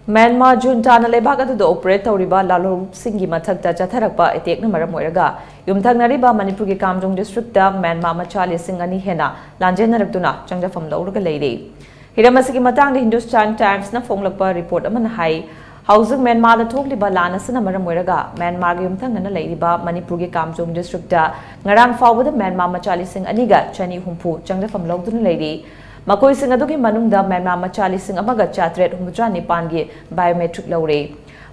ꯃ꯭ꯌꯥꯟꯃꯥꯔ ꯖꯨꯟꯇꯥꯅ ꯂꯩꯕꯥꯛ ꯑꯗꯨꯗ ꯑꯣꯄꯔꯦꯠ ꯇꯧꯔꯤꯕ ꯂꯥꯜꯍꯧꯂꯨꯞꯁꯤꯡꯒꯤ ꯃꯊꯛꯇ ꯆꯠꯊꯔꯛꯄ ꯑꯦꯇꯦꯛꯅ ꯃꯔꯝ ꯑꯣꯏꯔꯒ ꯌꯨꯝꯊꯪꯅꯔꯤꯕ ꯃꯅꯤꯄꯨꯔꯒꯤ ꯀꯥꯝꯖꯣꯡ ꯗꯤꯁꯇ꯭ꯔꯤꯛꯇ ꯃ꯭ꯌꯥꯟꯃꯥꯔ ꯃꯆꯥ ꯂꯤꯁꯤꯡ ꯑꯅꯤ ꯍꯦꯟꯅ ꯂꯥꯟꯖꯦꯟꯅꯔꯛꯇꯨꯅ ꯆꯪꯖꯐꯝ ꯂꯧꯔꯒ ꯂꯩꯔꯤ꯫ ꯍꯤꯔꯝ ꯑꯁꯤꯒꯤ ꯃꯇꯥꯡꯗ ꯍꯤꯟꯗꯨꯁꯇꯥꯟ ꯇꯥꯏꯝꯁꯅ ꯐꯣꯡꯂꯛꯄ ꯔꯤꯄꯣꯔꯠ ꯑꯃꯅ ꯍꯥꯏ, ꯍꯧꯖꯤꯛ ꯃ꯭ꯌꯥꯟꯃꯥꯔꯗ ꯊꯣꯛꯂꯤꯕ ꯂꯥꯟ ꯑꯁꯤꯅ ꯃꯔꯝ ꯑꯣꯏꯔꯒ ꯃ꯭ꯌꯥꯟꯃꯥꯔꯒ ꯌꯨꯝꯊꯪꯅꯅ ꯂꯩꯔꯤꯕ ꯃꯅꯤꯄꯨꯔꯒꯤ ꯀꯥꯝꯖꯣꯡ ꯗꯤꯁꯇ꯭ꯔꯤꯛꯇ ꯉꯔꯥꯡ ꯐꯥꯎꯕꯗ ꯃ꯭ꯌꯥꯟꯃꯥꯔ ꯃꯆꯥ ꯂꯤꯁꯤꯡ ꯑꯅꯤꯒ ꯆꯅꯤ ꯍꯨꯝꯐꯨ ꯆꯪꯖꯐꯝ ꯂꯧꯗꯨꯅ ꯂꯩꯔꯤ꯫ ꯃꯈꯣꯏꯁꯤꯡ ꯑꯗꯨꯒꯤ ꯃꯅꯨꯡꯗ ꯃ꯭ꯌꯥꯟꯃꯥꯔ ꯃꯆꯥ ꯂꯤꯁꯤꯡ ꯑꯃꯒ ꯆꯥꯇ꯭ꯔꯦꯠ ꯍꯨꯝꯐꯨꯇꯔꯥ ꯅꯤꯄꯥꯟꯒꯤ ꯕꯥꯏꯑꯣꯃꯦꯇ꯭ꯔꯤꯛ ꯂꯧꯔꯦ꯫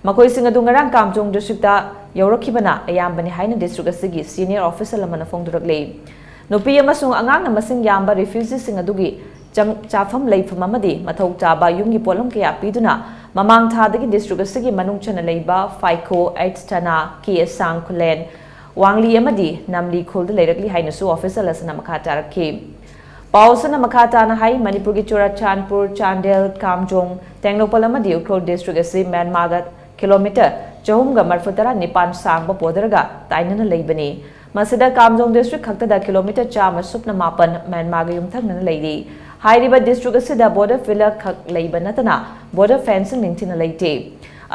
ꯃꯈꯣꯏꯁꯤꯡ ꯑꯗꯨ ꯉꯔꯥꯡ ꯀꯥꯝꯖꯣꯡ ꯗꯤꯁꯇ꯭ꯔꯤꯛꯇ ꯌꯧꯔꯛꯈꯤꯕꯅ ꯑꯌꯥꯝꯕꯅꯤ ꯍꯥꯏꯅ ꯗꯤꯁꯇ꯭ꯔꯤꯛ ꯑꯁꯤꯒꯤ ꯁꯤꯅꯤꯌꯔ ꯑꯣꯐꯤꯁꯤꯌꯦꯜ ꯑꯃꯅ ꯐꯣꯡꯗꯣꯔꯛꯂꯤ꯫ ꯅꯨꯄꯤ ꯑꯃꯁꯨꯡ ꯑꯉꯥꯡꯅ ꯃꯁꯤꯡ ꯌꯥꯝꯕ ꯔꯤꯐ꯭ꯌꯨꯖꯤꯁꯤꯡ ꯑꯗꯨꯒꯤ ꯆꯪ-, ꯆꯥꯐꯝ ꯂꯩꯐꯝ ꯑꯃꯗꯤ ꯃꯊꯧ ꯇꯥꯕ ꯌꯨꯝꯒꯤ ꯄꯣꯠꯂꯝ ꯀꯌꯥ ꯄꯤꯗꯨꯅ ꯃꯃꯥꯡ ꯊꯥꯗꯒꯤ ꯗꯤꯁꯇ꯭ꯔꯤꯛ ꯑꯁꯤꯒꯤ ꯃꯅꯨꯡ ꯆꯟꯅ ꯂꯩꯕ ꯐꯥꯏꯈꯣ, ꯑꯩꯠꯁ ꯊꯅꯥ, ꯀꯦ ꯑꯁꯥꯡ ꯈꯨꯂꯦꯟ, ꯋꯥꯡꯂꯤ ꯑꯃꯗꯤ ꯅꯝꯂꯤ ꯈꯨꯜꯗ ꯂꯩꯔꯛꯂꯤ ꯍꯥꯏꯅꯁꯨ ꯑꯣꯐꯤꯁꯤꯌꯦꯜ ꯑꯁꯤꯅ ꯃꯈꯥ ꯇꯥꯔꯛꯈꯤ꯫ ꯄꯥꯎ ꯑꯁꯤꯅ ꯃꯈꯥ ꯇꯥꯅ ꯍꯥꯏ, ꯃꯅꯤꯄꯨꯔꯒꯤ ꯆꯨꯔꯥꯆꯥꯟꯄꯨꯔ, ꯆꯥꯟꯗꯦꯜ, ꯀꯥꯝꯖꯣꯡ, ꯇꯦꯡꯅꯧꯄꯜ ꯑꯃꯗꯤ ꯎꯈ꯭ꯔꯨꯜ ꯗꯤꯁꯇ꯭ꯔꯤꯛ ꯑꯁꯤ ꯃ꯭ꯌꯥꯟꯃꯥꯔꯒ ꯀꯤꯂꯣꯃꯤꯇꯔ ꯆꯍꯨꯝꯒ ꯃꯔꯐꯨ ꯇꯔꯥ ꯅꯤꯄꯥꯟ ꯁꯥꯡꯕ ꯕꯣꯔꯗꯔꯒ ꯇꯥꯏꯅꯅ ꯂꯩꯕꯅꯤ꯫ ꯃꯁꯤꯗ ꯀꯥꯝꯖꯣꯡ ꯗꯤꯁꯇ꯭ꯔꯤꯛ ꯈꯛꯇꯗ ꯀꯤꯂꯣꯃꯤꯇꯔ ꯆꯥꯝꯃ ꯁꯨꯞꯅ ꯃꯥꯄꯟ ꯃ꯭ꯌꯥꯟꯃꯥꯔꯒ ꯌꯨꯝꯊꯪꯅꯅ ꯂꯩꯔꯤ꯫ ꯍꯥꯏꯔꯤꯕ ꯗꯤꯁꯇ꯭ꯔꯤꯛ ꯑꯁꯤꯗ ꯕꯣꯔꯗꯔ ꯄꯤꯂꯔ ꯈꯛ ꯂꯩꯕ ꯅꯠꯇꯅ ꯕꯣꯔꯗꯔ ꯐꯦꯟꯁꯤꯡ ꯅꯤꯡꯊꯤꯅ ꯂꯩꯇꯦ꯫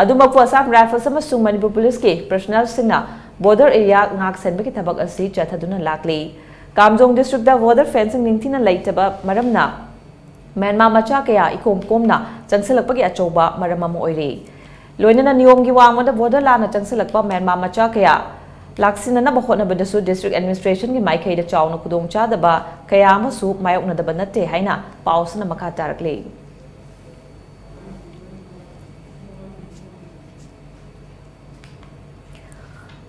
ꯑꯗꯨꯃꯛꯄꯨ ꯑꯁꯥꯝ ꯔꯥꯏꯐꯜꯁ ꯑꯃꯁꯨꯡ ꯃꯅꯤꯄꯨꯔ ꯄꯨꯂꯤꯁꯀꯤ ꯄꯔꯁꯣꯅꯦꯜꯁꯤꯡꯅ ꯕꯣꯔꯗꯔ ꯑꯦꯔꯤꯌꯥ ꯉꯥꯛ ꯁꯦꯟꯕꯒꯤ ꯊꯕꯛ ꯑꯁꯤ ꯆꯠꯊꯗꯨꯅ ꯂꯥꯛꯂꯤ꯫ ꯀꯥꯝꯖꯣꯡ ꯗꯤꯁꯇ꯭ꯔꯤꯛꯇ ꯕꯣꯔꯗꯔ ꯐꯦꯟꯁꯤꯡ ꯅꯤꯡꯊꯤꯅ ꯂꯩꯇꯕ ꯃꯔꯝꯅ ꯃ꯭ꯌꯥꯟꯃꯥꯔ ꯃꯆꯥ ꯀꯌꯥ ꯏꯀꯣꯝ ꯀꯣꯝꯅ ꯆꯪꯁꯤꯜꯂꯛꯄꯒꯤ ꯑꯆꯧꯕ ꯃꯔꯝ ꯑꯃ ꯑꯣꯏꯔꯤ꯫ ꯂꯣꯏꯅꯅ ꯅꯤꯌꯣꯝꯒꯤ ꯋꯥꯡꯃꯗ ꯕꯣꯔꯗꯔ ꯂꯥꯟꯅ ꯆꯪꯁꯤꯜꯂꯛꯄ ꯃ꯭ꯌꯥꯟꯃꯥꯔ ꯃꯆꯥ ꯀꯌꯥ ꯂꯥꯛꯁꯤꯟꯅꯅꯕ ꯍꯣꯠꯅꯕꯗꯁꯨ ꯗꯤꯁꯇ꯭ꯔꯤꯛ ꯑꯦꯗꯃꯤꯅꯤꯁꯇ꯭ꯔꯦꯁꯟꯒꯤ ꯃꯥꯏꯀꯩꯗ ꯆꯥꯎꯅ ꯈꯨꯗꯣꯡꯆꯥꯗꯕ ꯀꯌꯥ ꯑꯃꯁꯨ ꯃꯥꯌꯣꯛꯅꯗꯕ ꯅꯠꯇꯦ ꯍꯥꯏꯅ ꯄꯥꯎꯁꯤꯅ ꯃꯈꯥ ꯇꯥꯔꯛꯂꯤ꯫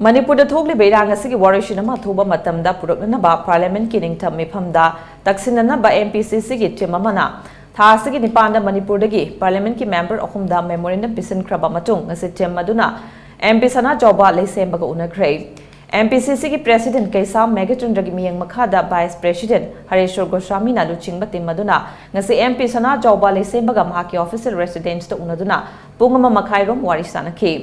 ꯃꯅꯤꯄꯨꯔꯗ ꯊꯣꯛꯂꯤꯕ ꯏꯔꯥꯡ ꯑꯁꯤꯒꯤ ꯋꯥꯔꯣꯏꯁꯤꯟ ꯑꯃ ꯑꯊꯨꯕ ꯃꯇꯝꯗ ꯄꯨꯔꯛꯅꯅꯕ ꯄꯥꯔꯂꯤꯌꯥꯃꯦꯟꯠꯀꯤ ꯅꯤꯡꯊꯝ ꯃꯤꯐꯝꯗ ꯇꯛꯁꯤꯟꯅꯅꯕ ꯑꯦꯝ ꯄꯤ ꯁꯤ ꯁꯤꯒꯤ ꯇꯤꯝ ꯑꯃꯅ ꯊꯥ ꯑꯁꯤꯒꯤ ꯅꯤꯄꯥꯟꯗ ꯃꯅꯤꯄꯨꯔꯗꯒꯤ ꯄꯥꯔꯂꯤꯌꯥꯃꯦꯟꯠꯀꯤ ꯃꯦꯝꯕꯔ ꯑꯍꯨꯝꯗ ꯃꯦꯃꯣꯔꯦꯟꯗꯝ ꯄꯤꯁꯤꯟꯈ꯭ꯔꯕ ꯃꯇꯨꯡ ꯉꯁꯤ ꯇꯤꯝ ꯑꯗꯨꯅ ꯑꯦꯝ ꯄꯤ ꯁꯅꯥꯖꯥꯎꯕ ꯂꯩꯁꯦꯝꯕꯒ ꯎꯅꯈ꯭ꯔꯦ꯫ ꯑꯦꯝ ꯄꯤ ꯁꯤ ꯁꯤꯒꯤ President ꯀꯩꯁꯥꯝ ꯃꯦꯘꯆꯟꯗ꯭ꯔꯒꯤ ꯃꯤꯠꯌꯦꯡ ꯃꯈꯥꯗ Vice President ꯍꯔꯦꯁ꯭ꯋꯔ ꯒꯣꯁ꯭ꯋꯥꯃꯤꯅ ꯂꯨꯆꯤꯡꯕ team ꯑꯗꯨꯅ ꯉꯁꯤ ꯑꯦꯝ ꯄꯤ ꯁꯅꯥꯖꯥꯎꯕ ꯂꯩꯁꯦꯝꯕꯒ ꯃꯍꯥꯛꯀꯤ official residenceꯇ ꯎꯅꯗꯨꯅ ꯄꯨꯡ ꯑꯃ ꯃꯈꯥꯏ ꯔꯣꯝ ꯋꯥꯔꯤ ꯁꯥꯅꯈꯤ꯫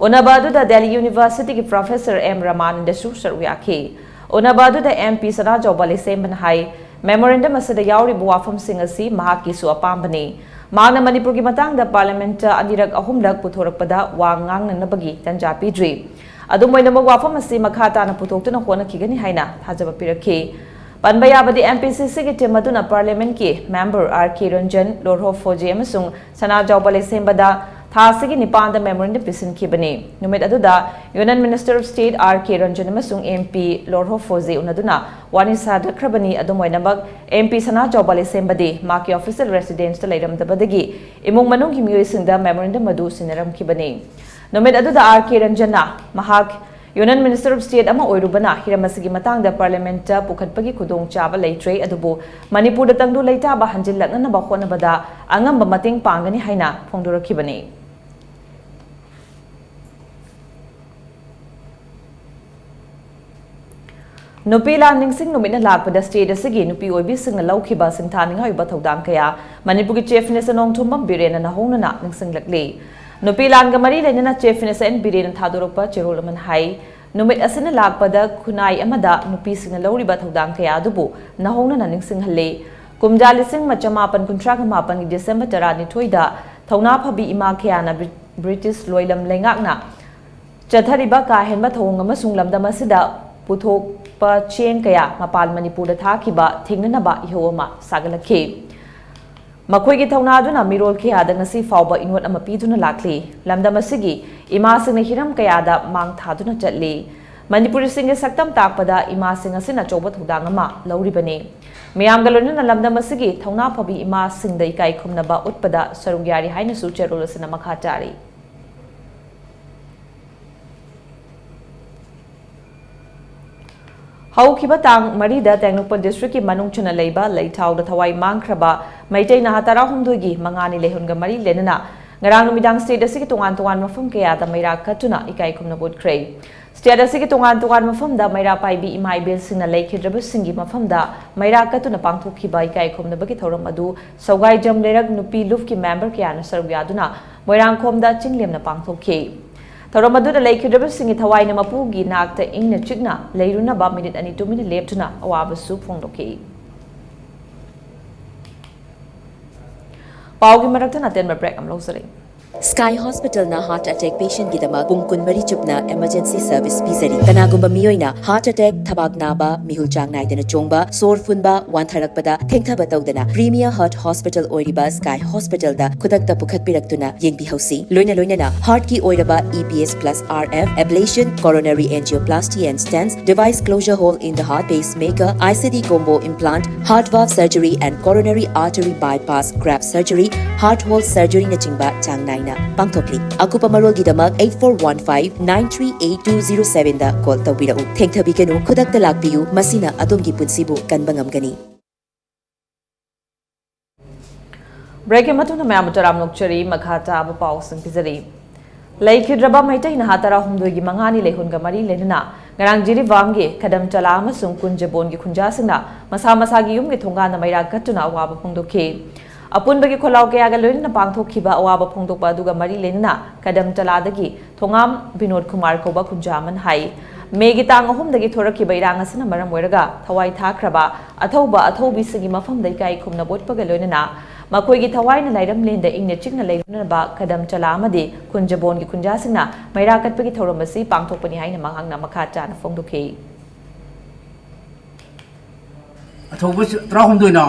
ꯎꯅꯕ ꯑꯗꯨꯗ ꯗꯦꯜꯂꯤ Universityꯒꯤ Professor ꯑꯦꯝ ꯔꯃꯥꯅꯟꯗꯁꯨ ꯁꯔꯨꯛ ꯌꯥꯈꯤ꯫ ꯎꯅꯕ ꯑꯗꯨꯗ ꯑꯦꯝ ꯄꯤ ꯁꯅꯥꯖꯥꯎꯕ ꯂꯩꯁꯦꯝꯕꯅ ꯍꯥꯏ, memorandum ꯑꯁꯤꯗ ꯌꯥꯎꯔꯤꯕ ꯋꯥꯐꯝꯁꯤꯡ ꯑꯁꯤ ꯃꯍꯥꯛꯀꯤꯁꯨ ꯑꯄꯥꯝꯕꯅꯤ꯫ ꯃꯍꯥꯛꯅ ꯃꯅꯤꯄꯨꯔꯒꯤ ꯃꯇꯥꯡꯗ Parliamentꯇ ꯑꯅꯤꯔꯛ ꯑꯍꯨꯝꯂꯛ ꯄꯨꯊꯣꯔꯛꯄꯗ ꯋꯥ ꯉꯥꯡꯅꯅꯕꯒꯤ ꯇꯥꯟꯖꯥ ꯄꯤꯗ꯭ꯔꯤ꯫ ꯑꯗꯨꯝ ꯑꯣꯏꯅꯃꯛ, ꯋꯥꯐꯝ ꯑꯁꯤ ꯃꯈꯥ ꯇꯥꯅ ꯄꯨꯊꯣꯛꯇꯨꯅ ꯍꯣꯠꯅꯈꯤꯒꯅꯤ ꯍꯥꯏꯅ ꯊꯥꯖꯕ ꯄꯤꯔꯛꯈꯤ꯫ ꯄꯟꯕ ꯌꯥꯕꯗꯤ, ꯑꯦꯝ ꯄꯤ ꯁꯤ ꯁꯤꯒꯤ team ꯑꯗꯨꯅ Parliamentꯀꯤ member ꯑꯥꯔ ꯀꯦ ꯔꯟꯖꯟ, ꯂꯣꯔꯍꯣ ꯐꯣꯖꯦ ꯑꯃꯁꯨꯡ ꯁꯅꯥꯖꯥꯎꯕ ꯂꯩꯁꯦꯝꯕꯗ ꯊꯥ ꯑꯁꯤꯒꯤ ꯅꯤꯄꯥꯟꯗ memorandum ꯄꯤꯁꯤꯟꯈꯤꯕꯅꯤ꯫ ꯅꯨꯃꯤꯠ ꯑꯗꯨꯗ Union Minister of State R K Ranjan ꯑꯃꯁꯨꯡ ꯑꯦꯝ ꯄꯤ ꯂꯣꯔꯍꯣ ꯐꯣꯖꯦ ꯎꯅꯗꯨꯅ ꯋꯥꯔꯤ ꯁꯥꯗꯈ꯭ꯔꯕꯅꯤ꯫ ꯑꯗꯨꯝ ꯑꯣꯏꯅꯃꯛ, ꯑꯦꯝ ꯄꯤ ꯁꯅꯥꯖꯥꯎꯕ ꯂꯩꯁꯦꯝꯕꯗꯤ ꯃꯍꯥꯛꯀꯤ official residenceꯇ ꯂꯩꯔꯝꯗꯕꯗꯒꯤ ꯏꯃꯨꯡ ꯃꯅꯨꯡꯒꯤ ꯃꯤꯑꯣꯏꯁꯤꯡꯗ memorandum ꯑꯗꯨ ꯁꯤꯟꯅꯔꯝꯈꯤꯕꯅꯤ꯫ ꯅꯨꯃꯤꯠ ꯑꯗꯨꯗ ꯑꯥꯔ ꯀꯦ ꯔꯟꯖꯟꯅ ꯃꯍꯥꯛ Union Minister of State ꯑꯃ ꯑꯣꯏꯔꯨꯕꯅ ꯍꯤꯔꯝ ꯑꯁꯤꯒꯤ ꯃꯇꯥꯡꯗ Parliamentꯇ ꯄꯨꯈꯠꯄꯒꯤ ꯈꯨꯗꯣꯡꯆꯥꯕ ꯂꯩꯇ꯭ꯔꯦ, ꯑꯗꯨꯕꯨ ꯃꯅꯤꯄꯨꯔꯗ ꯇꯪꯗꯨ ꯂꯩꯇꯥꯕ ꯍꯟꯖꯤꯜꯂꯛꯅꯅꯕ ꯍꯣꯠꯅꯕꯗ ꯑꯉꯝꯕ ꯃꯇꯦꯡ ꯄꯥꯡꯒꯅꯤ ꯍꯥꯏꯅ ꯐꯣꯡꯗꯣꯔꯛꯈꯤꯕꯅꯤ꯫ ꯅꯨꯄꯤ ꯂꯥꯟ ꯅꯤꯡꯁꯤꯡ ꯅꯨꯃꯤꯠꯅ ꯂꯥꯛꯄꯗ state ꯑꯁꯤꯒꯤ ꯅꯨꯄꯤ ꯑꯣꯏꯕꯤꯁꯤꯡꯅ ꯂꯧꯈꯤꯕ ꯁꯤꯡꯊꯥꯅꯤꯡꯉꯥꯏ ꯑꯣꯏꯕ ꯊꯧꯗꯥꯡ ꯀꯌꯥ ꯃꯅꯤꯄꯨꯔꯒꯤ Chief Minister ꯅꯣꯡꯊꯣꯝꯕꯝ ꯕꯤꯔꯦꯟꯅ ꯅꯧꯍꯧꯅꯅ ꯅꯤꯡꯁꯤꯡꯂꯛꯂꯤ꯫ ꯅꯨꯄꯤ ꯂꯥꯟꯒ ꯃꯔꯤ ꯂꯩꯅꯅ Chief Minister ꯑꯦꯟ ꯕꯤꯔꯦꯟꯅ ꯊꯥꯗꯣꯔꯛꯄ ꯆꯦꯔꯣꯜ ꯑꯃꯅ ꯍꯥꯏ, ꯅꯨꯃꯤꯠ ꯑꯁꯤꯅ ꯂꯥꯛꯄꯗ ꯈꯨꯟꯅꯥꯏ ꯑꯃꯗ ꯅꯨꯄꯤꯁꯤꯡꯅ ꯂꯧꯔꯤꯕ ꯊꯧꯗꯥꯡ ꯀꯌꯥ ꯑꯗꯨꯕꯨ ꯅꯧꯍꯧꯅꯅ ꯅꯤꯡꯁꯤꯡꯍꯜꯂꯤ꯫ ꯀꯨꯝꯖꯥ ꯂꯤꯁꯤꯡ ꯑꯃ ꯆꯃꯥꯄꯟ ꯀꯨꯟꯊ꯭ꯔꯥꯒ ꯃꯥꯄꯟꯒꯤ December ꯇꯔꯥꯅꯤꯊꯣꯏꯗ ꯊꯧꯅꯥ ꯐꯕꯤ ꯏꯃꯥ ꯀꯌꯥꯅ ꯕ꯭ꯔꯤ-, British ꯂꯣꯏꯂꯝ ꯂꯩꯉꯥꯛꯅ ꯆꯠꯊꯔꯤꯕ ꯀꯥ ꯍꯦꯟꯕ ꯊꯧꯑꯣꯡ ꯑꯃꯁꯨꯡ ꯂꯝꯗꯝ ꯑꯁꯤꯗ ꯄꯨꯊꯣꯛꯄ ꯆꯦꯡ ꯀꯌꯥ ꯃꯄꯥꯟ ꯃꯅꯤꯄꯨꯔꯗ ꯊꯥꯈꯤꯕ ꯊꯦꯡꯅꯅꯕ ꯏꯍꯧ ꯑꯃ ꯁꯥꯒꯠꯂꯛꯈꯤ꯫ ꯃꯈꯣꯏꯒꯤ ꯊꯧꯅꯥ ꯑꯗꯨꯅ ꯃꯤꯔꯣꯜ ꯀꯌꯥꯗ ꯉꯁꯤ ꯐꯥꯎꯕ ꯏꯅꯣꯠ ꯑꯃ ꯄꯤꯗꯨꯅ ꯂꯥꯛꯂꯤ꯫ ꯂꯝꯗꯝ ꯑꯁꯤꯒꯤ ꯏꯃꯥꯁꯤꯡꯅ ꯍꯤꯔꯝ ꯀꯌꯥꯗ ꯃꯥꯡ ꯊꯥꯗꯨꯅ ꯆꯠꯂꯤ꯫ ꯃꯅꯤꯄꯨꯔꯤꯁꯤꯡꯒꯤ ꯁꯛꯇꯝ ꯇꯥꯛꯄꯗ ꯏꯃꯥꯁꯤꯡ ꯑꯁꯤꯅ ꯑꯆꯧꯕ ꯊꯧꯗꯥꯡ ꯑꯃ ꯂꯧꯔꯤꯕꯅꯤ꯫ ꯃꯤꯌꯥꯝꯒ ꯂꯣꯏꯅꯅ ꯂꯝꯗꯝ ꯑꯁꯤꯒꯤ ꯊꯧꯅꯥ ꯐꯕꯤ ꯏꯃꯥꯁꯤꯡꯗ ꯏꯀꯥꯏ ꯈꯨꯝꯅꯕ ꯎꯠꯄꯗ ꯁꯔꯨꯛ ꯌꯥꯔꯤ ꯍꯥꯏꯅꯁꯨ ꯆꯦꯔꯣꯜ ꯑꯁꯤꯅ ꯃꯈꯥ ꯇꯥꯔꯤ꯫ ꯍꯧꯈꯤꯕ ꯇꯥꯡ ꯃꯔꯤꯗ ꯇꯦꯡꯅꯧꯄꯜ districtꯀꯤ ꯃꯅꯨꯡ ꯆꯟꯅ ꯂꯩꯕ ꯂꯩꯊꯥꯎꯗ ꯊꯋꯥꯏ ꯃꯥꯡꯈ꯭ꯔꯕ ꯃꯩꯇꯩ ꯅꯍꯥ ꯇꯔꯥꯍꯨꯝꯗꯣꯏꯒꯤ ꯃꯉꯥꯅꯤ ꯂꯩꯍꯨꯟꯒ ꯃꯔꯤ ꯂꯩꯅꯅ ꯉꯔꯥꯡ ꯅꯨꯃꯤꯗꯥꯡ state ꯑꯁꯤꯒꯤ ꯇꯣꯉꯥꯟ ꯇꯣꯉꯥꯟꯕ ꯃꯐꯝ ꯀꯌꯥꯗ ꯃꯩꯔꯥ ꯀꯠꯇꯨꯅ ꯏꯀꯥꯏ ꯈꯨꯝꯅꯕ ꯎꯠꯈ꯭ꯔꯦ꯫ ꯁ꯭ꯇꯦꯠ ꯑꯁꯤꯒꯤ ꯇꯣꯉꯥꯟ ꯇꯣꯉꯥꯟꯕ ꯃꯐꯝꯗ ꯃꯩꯔꯥ ꯄꯥꯏꯕꯤ ꯏꯃꯥ ꯏꯕꯦꯜꯁꯤꯡꯅ ꯂꯩꯈꯤꯗ꯭ꯔꯕꯁꯤꯡꯒꯤ ꯃꯐꯝꯗ ꯃꯩꯔꯥ ꯀꯠꯇꯨꯅ ꯄꯥꯡꯊꯣꯛꯈꯤꯕ ꯏꯀꯥꯏ ꯈꯨꯝꯅꯕꯒꯤ ꯊꯧꯔꯝ ꯑꯗꯨ ꯁꯧꯒꯥꯏꯖꯝ ꯂꯩꯔꯛ ꯅꯨꯄꯤ ꯂꯨꯞꯀꯤ ꯃꯦꯝꯕꯔ ꯀꯌꯥꯅ ꯁꯔꯨꯛ ꯌꯥꯗꯨꯅ ꯃꯣꯏꯔꯥꯡꯈꯣꯝꯗ ꯆꯤꯡꯂꯦꯝꯅ ꯄꯥꯡꯊꯣꯛꯈꯤ꯫ ꯊꯧꯔꯝ ꯑꯗꯨꯗ ꯂꯩꯈꯤꯗ꯭ꯔꯕꯁꯤꯡꯒꯤ ꯊꯋꯥꯏꯅ ꯃꯄꯨꯒꯤ ꯅꯥꯛꯇ ꯏꯪꯅ ꯆꯤꯛꯅ ꯂꯩꯔꯨꯅꯕ ꯃꯤꯅꯤꯠ ꯑꯅꯤ ꯇꯨꯃꯤꯟꯅ ꯂꯦꯞꯇꯨꯅ ꯑꯋꯥꯕꯁꯨ ꯐꯣꯡꯗꯣꯛꯈꯤ꯫ ꯄꯥꯎꯒꯤ ꯃꯔꯛꯇ ꯑꯇꯦꯟꯕ ꯕ꯭ꯔꯦꯛ ꯑꯃ ꯂꯧꯖꯔꯤ꯫ Sky Hospitalꯅ heart attack patientꯒꯤꯗꯃꯛ ꯄꯨꯡ ꯀꯨꯟꯃꯔꯤ ꯆꯨꯞꯅ emergency service ꯄꯤꯖꯔꯤ꯫ ꯀꯅꯥꯒꯨꯝꯕ ꯃꯤꯑꯣꯏꯅ heart attack, ꯊꯕꯥꯛ ꯅꯥꯕ, ꯃꯤꯍꯨꯜ ꯆꯥꯡ ꯅꯥꯏꯗꯅ ꯆꯣꯡꯕ, ꯁꯣꯔ ꯐꯨꯟꯕ, ꯋꯥꯟꯊꯔꯛꯄꯗ ꯊꯦꯡꯊꯕ ꯇꯧꯗꯅ premier heart hospital ꯑꯣꯏꯔꯤꯕ Sky Hospitalꯗ ꯈꯨꯗꯛꯇ ꯄꯨꯈꯠꯄꯤꯔꯛꯇꯨꯅ ꯌꯦꯡꯕꯤꯍꯧꯁꯤ꯫ ꯂꯣꯏꯅ ꯂꯣꯏꯅꯅ heartꯀꯤ ꯑꯣꯏꯔꯕ E P S plus R F, ablation, coronary angioplasty and stents, device closure hole in the heart, pacemaker, I C D combo implant, heart valve surgery and coronary artery bypass graft surgery, heart hole surgeryꯅꯆꯤꯡꯕ ꯆꯥꯡ ꯅꯥꯏꯅ ꯄꯥꯡꯊꯣꯛꯂꯤ꯫ ꯑꯀꯨꯞꯄ ꯃꯔꯣꯜꯒꯤꯗꯃꯛ eight four one five nine three eight two zero sevenꯗ call ꯇꯧꯕꯤꯔꯛꯎ꯫ ꯊꯦꯡꯊꯕꯤꯒꯅꯨ, ꯈꯨꯗꯛꯇ ꯂꯥꯛꯄꯤꯌꯨ, ꯃꯁꯤꯅ ꯑꯗꯣꯝꯒꯤ ꯄꯨꯟꯁꯤꯕꯨ ꯀꯟꯕ ꯉꯝꯒꯅꯤ꯫ ꯕ꯭ꯔꯦꯛꯀꯤ ꯃꯇꯨꯡꯗ ꯃꯌꯥꯝꯕꯨ ꯇꯔꯥꯝ ꯅꯣꯛꯆꯔꯤ꯫ ꯃꯈꯥ ꯇꯥꯕ ꯄꯥꯎꯁꯤꯡ ꯄꯤꯖꯔꯤ꯫ ꯂꯩꯈꯤꯗ꯭ꯔꯕ ꯃꯩꯇꯩ ꯅꯍꯥ ꯇꯔꯥꯍꯨꯝꯗꯣꯏꯒꯤ ꯃꯉꯥꯅꯤ ꯂꯩꯍꯨꯟꯒ ꯃꯔꯤ ꯂꯩꯅꯅ ꯉꯔꯥꯡ ꯖꯤꯔꯤꯕꯥꯝꯒꯤ ꯈꯗꯝ ꯆꯂꯥ ꯑꯃꯁꯨꯡ ꯀꯨꯟꯖꯕꯣꯟꯒꯤ ꯈꯨꯟꯖꯥꯁꯤꯡꯅ ꯃꯁꯥ ꯃꯁꯥꯒꯤ ꯌꯨꯝꯒꯤ ꯊꯣꯡꯒꯥꯟꯗ ꯃꯩꯔꯥ ꯀꯠꯇꯨꯅ ꯑꯋꯥꯕ ꯐꯣꯡꯗꯣꯛꯈꯤ꯫ ꯑꯄꯨꯟꯕꯒꯤ ꯈꯣꯜꯂꯥꯎ ꯀꯌꯥꯒ ꯂꯣꯏꯅꯅ ꯄꯥꯡꯊꯣꯛꯈꯤꯕ ꯑꯋꯥꯕ ꯐꯣꯡꯗꯣꯛꯄ ꯑꯗꯨꯒ ꯃꯔꯤ ꯂꯩꯅꯅ ꯈꯗꯝ ꯆꯂꯥꯗꯒꯤ ꯊꯣꯉꯥꯝ ꯕꯤꯅꯣꯗ ꯀꯨꯃꯥꯔ ꯀꯧꯕ ꯈꯨꯟꯖꯥ ꯑꯃꯅ ꯍꯥꯏ, ꯃꯦꯒꯤ ꯇꯥꯡ ꯑꯍꯨꯝꯗꯒꯤ ꯊꯣꯔꯛꯈꯤꯕ ꯏꯔꯥꯡ ꯑꯁꯤꯅ ꯃꯔꯝ ꯑꯣꯏꯔꯒ ꯊꯋꯥꯏ ꯊꯥꯈ꯭ꯔꯕ ꯑꯊꯧꯕ ꯑꯊꯧꯕꯤꯁꯤꯡꯒꯤ ꯃꯐꯝꯗ ꯏꯀꯥꯏ ꯈꯨꯝꯅꯕ ꯎꯠꯄꯒ ꯂꯣꯏꯅꯅ ꯃꯈꯣꯏꯒꯤ ꯊꯋꯥꯏꯅ ꯂꯥꯏꯔꯝꯂꯦꯟꯗ ꯏꯪꯅ ꯆꯤꯛꯅ ꯂꯩꯔꯨꯅꯅꯕ ꯈꯗꯝ ꯆꯂꯥ ꯑꯃꯗꯤ ꯈꯨꯟꯖꯕꯣꯟꯒꯤ ꯈꯨꯟꯖꯥꯁꯤꯡꯅ ꯃꯩꯔꯥ ꯀꯠꯄꯒꯤ ꯊꯧꯔꯝ ꯑꯁꯤ ꯄꯥꯡꯊꯣꯛꯄꯅꯤ ꯍꯥꯏꯅ ꯃꯍꯥꯛꯅ ꯃꯈꯥ ꯇꯥꯅ ꯐꯣꯡꯗꯣꯛꯈꯤ꯫ ꯑꯊꯧꯕ ꯇꯔꯥꯍꯨꯝꯗꯣꯏꯅ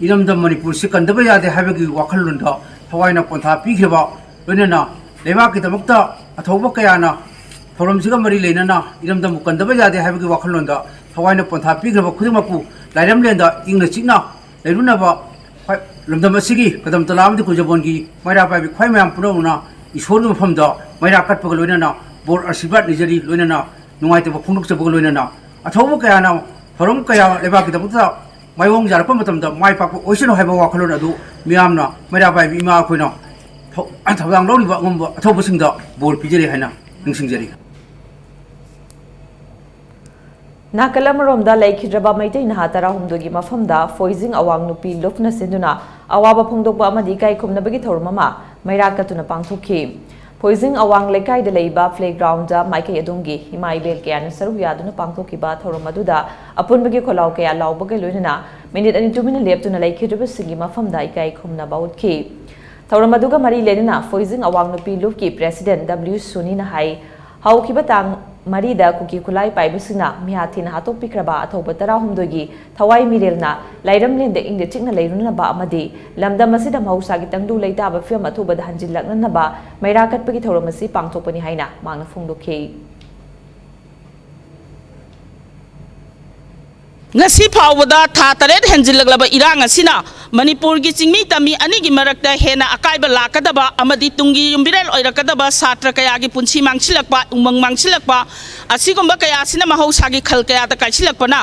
ꯏꯔꯝꯗꯝ ꯃꯅꯤꯄꯨꯔꯁꯤ ꯀꯟꯗꯕ ꯌꯥꯗꯦ ꯍꯥꯏꯕꯒꯤ ꯋꯥꯈꯜꯂꯣꯟꯗ ꯊꯋꯥꯏꯅ ꯄꯣꯟꯊꯥ ꯄꯤꯈ꯭ꯔꯕ, ꯂꯣꯏꯅꯅ ꯂꯩꯕꯥꯛꯀꯤꯗꯃꯛꯇ ꯑꯊꯧꯕ ꯀꯌꯥꯅ ꯊꯧꯔꯝꯁꯤꯒ ꯃꯔꯤ ꯂꯩꯅꯅ ꯏꯔꯝꯗꯝꯕꯨ ꯀꯟꯗꯕ ꯌꯥꯗꯦ ꯍꯥꯏꯕꯒꯤ ꯋꯥꯈꯜꯂꯣꯟꯗ ꯊꯋꯥꯏꯅ ꯄꯣꯟꯊꯥ ꯄꯤꯈ꯭ꯔꯕ ꯈꯨꯗꯤꯡꯃꯛꯄꯨ ꯂꯥꯏꯔꯝꯂꯦꯟꯗ ꯏꯪꯅ ꯆꯤꯛꯅ ꯂꯩꯔꯨꯅꯕ ꯈ꯭ꯋꯥꯏ-, ꯂꯝꯗꯝ ꯑꯁꯤꯒꯤ ꯀꯗꯝ ꯇꯂꯥ ꯑꯃꯗꯤ ꯀꯨꯟꯖꯕꯣꯟꯒꯤ ꯃꯩꯔꯥ ꯄꯥꯏꯕꯤ ꯈ꯭ꯋꯥꯏ ꯃꯌꯥꯝ ꯄꯨꯝꯅꯃꯛꯅ ꯏꯁꯣꯔꯒꯤ ꯃꯐꯝꯗ ꯃꯩꯔꯥ ꯀꯠꯄꯒ ꯂꯣꯏꯅꯅ ꯕꯣꯔ ꯑꯥꯁꯤꯔꯕꯥꯗ ꯅꯤꯖꯔꯤ, ꯂꯣꯏꯅꯅ ꯅꯨꯡꯉꯥꯏꯇꯕ ꯐꯣꯡꯗꯣꯛꯆꯕꯒ ꯂꯣꯏꯅꯅ ꯑꯊꯧꯕ ꯀꯌꯥꯅ ꯊꯧꯔꯝ ꯀꯌꯥ ꯂꯩꯕꯥꯛꯀꯤꯗꯃꯛꯇ ꯃꯥꯏꯑꯣꯡ ꯌꯥꯔꯛꯄ ꯃꯇꯝꯗ ꯃꯥꯏ ꯄꯥꯛꯄ ꯑꯣꯏꯁꯅꯨ ꯍꯥꯏꯕ ꯋꯥꯈꯜꯂꯣꯟ ꯑꯗꯨ ꯃꯤꯌꯥꯝꯅ ꯃꯩꯔꯥ ꯄꯥꯏꯕꯤ ꯏꯃꯥ ꯑꯩꯈꯣꯏꯅ ꯊꯧ-, ꯊꯧꯗꯥꯡ ꯂꯧꯔꯤꯕ ꯑꯉꯝꯕ ꯑꯊꯧꯕꯁꯤꯡꯗ ꯕꯣꯔ ꯄꯤꯖꯔꯤ ꯍꯥꯏꯅ ꯅꯤꯡꯁꯤꯡꯖꯔꯤ꯫ ꯅꯥꯀꯜ ꯑꯃꯔꯣꯝꯗ, ꯂꯩꯈꯤꯗ꯭ꯔꯕ ꯃꯩꯇꯩ ꯅꯍꯥ ꯇꯔꯥꯍꯨꯝꯗꯣꯏꯒꯤ ꯃꯐꯝꯗ ꯐꯣꯏꯖꯤꯡ ꯑꯋꯥꯡ ꯅꯨꯄꯤ ꯂꯨꯞꯅ ꯁꯤꯟꯗꯨꯅ ꯑꯋꯥꯕ ꯐꯣꯡꯗꯣꯛꯄ ꯑꯃꯗꯤ ꯏꯀꯥꯏ ꯈꯨꯝꯅꯕꯒꯤ ꯊꯧꯔꯝ ꯑꯃ ꯃꯩꯔꯥ ꯀꯠꯇꯨꯅ ꯄꯥꯡꯊꯣꯛꯈꯤ꯫ ꯐꯣꯏꯖꯤꯡ ꯑꯋꯥꯡ ꯂꯩꯀꯥꯏꯗ ꯂꯩꯕ playground ꯗ ꯃꯥꯏꯀꯩ ꯑꯗꯣꯝꯒꯤ ꯏꯃꯥ ꯏꯕꯦꯜ ꯀꯌꯥꯅ ꯁꯔꯨꯛ ꯌꯥꯗꯨꯅ ꯄꯥꯡꯊꯣꯛꯈꯤꯕ ꯊꯧꯔꯝ ꯑꯗꯨꯗ ꯑꯄꯨꯟꯕꯒꯤ ꯈꯣꯜꯂꯥꯎ ꯀꯌꯥ ꯂꯥꯎꯕꯒ ꯂꯣꯏꯅꯅ ꯃꯤꯅꯤꯠ ꯑꯅꯤ ꯇꯨꯃꯤꯟꯅ ꯂꯦꯞꯇꯨꯅ ꯂꯩꯈꯤꯗ꯭ꯔꯕꯁꯤꯡꯒꯤ ꯃꯐꯝꯗ ꯏꯀꯥꯏ ꯈꯨꯝꯅꯕ ꯎꯠꯈꯤ꯫ ꯊꯧꯔꯝ ꯑꯗꯨꯒ ꯃꯔꯤ ꯂꯩꯅꯅ ꯐꯣꯏꯖꯤꯡ ꯑꯋꯥꯡ ꯅꯨꯄꯤ ꯂꯨꯞꯀꯤ president W ꯁꯨꯅꯤꯅ ꯍꯥꯏ, ꯍꯧꯈꯤꯕ ꯇꯥꯡ ꯃꯔꯤꯗ ꯀꯨꯀꯤ ꯈꯨꯠꯂꯥꯏ ꯄꯥꯏꯕꯁꯤꯡꯅ ꯃꯤꯍꯥꯊꯤꯅ ꯍꯥꯠꯇꯣꯛꯄꯤꯈ꯭ꯔꯕ ꯑꯊꯧꯕ ꯇꯔꯥꯍꯨꯝꯗꯣꯏꯒꯤ ꯊꯋꯥꯏ ꯃꯤꯔꯦꯜꯅ ꯂꯥꯏꯔꯝꯂꯦꯟꯗ ꯏꯪꯗ ꯆꯤꯛꯅ ꯂꯩꯔꯨꯅꯅꯕ ꯑꯃꯗꯤ ꯂꯝꯗꯝ ꯑꯁꯤꯗ ꯃꯍꯧꯁꯥꯒꯤ ꯇꯪꯗꯨ ꯂꯩꯇꯥꯕ ꯐꯤꯕꯝ ꯑꯊꯨꯕꯗ ꯍꯟꯖꯤꯜꯂꯛꯅꯅꯕ ꯃꯩꯔꯥ ꯀꯠꯄꯒꯤ ꯊꯧꯔꯝ ꯑꯁꯤ ꯄꯥꯡꯊꯣꯛꯄꯅꯤ ꯍꯥꯏꯅ ꯃꯍꯥꯛꯅ ꯐꯣꯡꯗꯣꯛꯈꯤ꯫ ꯉꯁꯤ ꯐꯥꯎꯕꯗ ꯊꯥ ꯇꯔꯦꯠ ꯍꯦꯟꯖꯤꯜꯂꯛꯂꯕ ꯏꯔꯥꯡ ꯑꯁꯤꯅ ꯃꯅꯤꯄꯨꯔꯒꯤ ꯆꯤꯡꯃꯤ ꯇꯝꯃꯤ ꯑꯅꯤꯒꯤ ꯃꯔꯛꯇ ꯍꯦꯟꯅ ꯑꯀꯥꯏꯕ ꯂꯥꯛꯀꯗꯕ ꯑꯃꯗꯤ ꯇꯨꯡꯒꯤ ꯌꯨꯝꯕꯤꯔꯦꯜ ꯑꯣꯏꯔꯛꯀꯗꯕ ꯁꯥꯇ꯭ꯔ ꯀꯌꯥꯒꯤ ꯄꯨꯟꯁꯤ ꯃꯥꯡꯁꯤꯜꯂꯛꯄ, ꯎꯃꯪ ꯃꯥꯡꯁꯤꯜꯂꯛꯄ ꯑꯁꯤꯒꯨꯝꯕ ꯀꯌꯥ ꯑꯁꯤꯅ ꯃꯍꯧꯁꯥꯒꯤ ꯈꯜ ꯀꯌꯥꯗ ꯀꯥꯏꯁꯤꯜꯂꯛꯄꯅ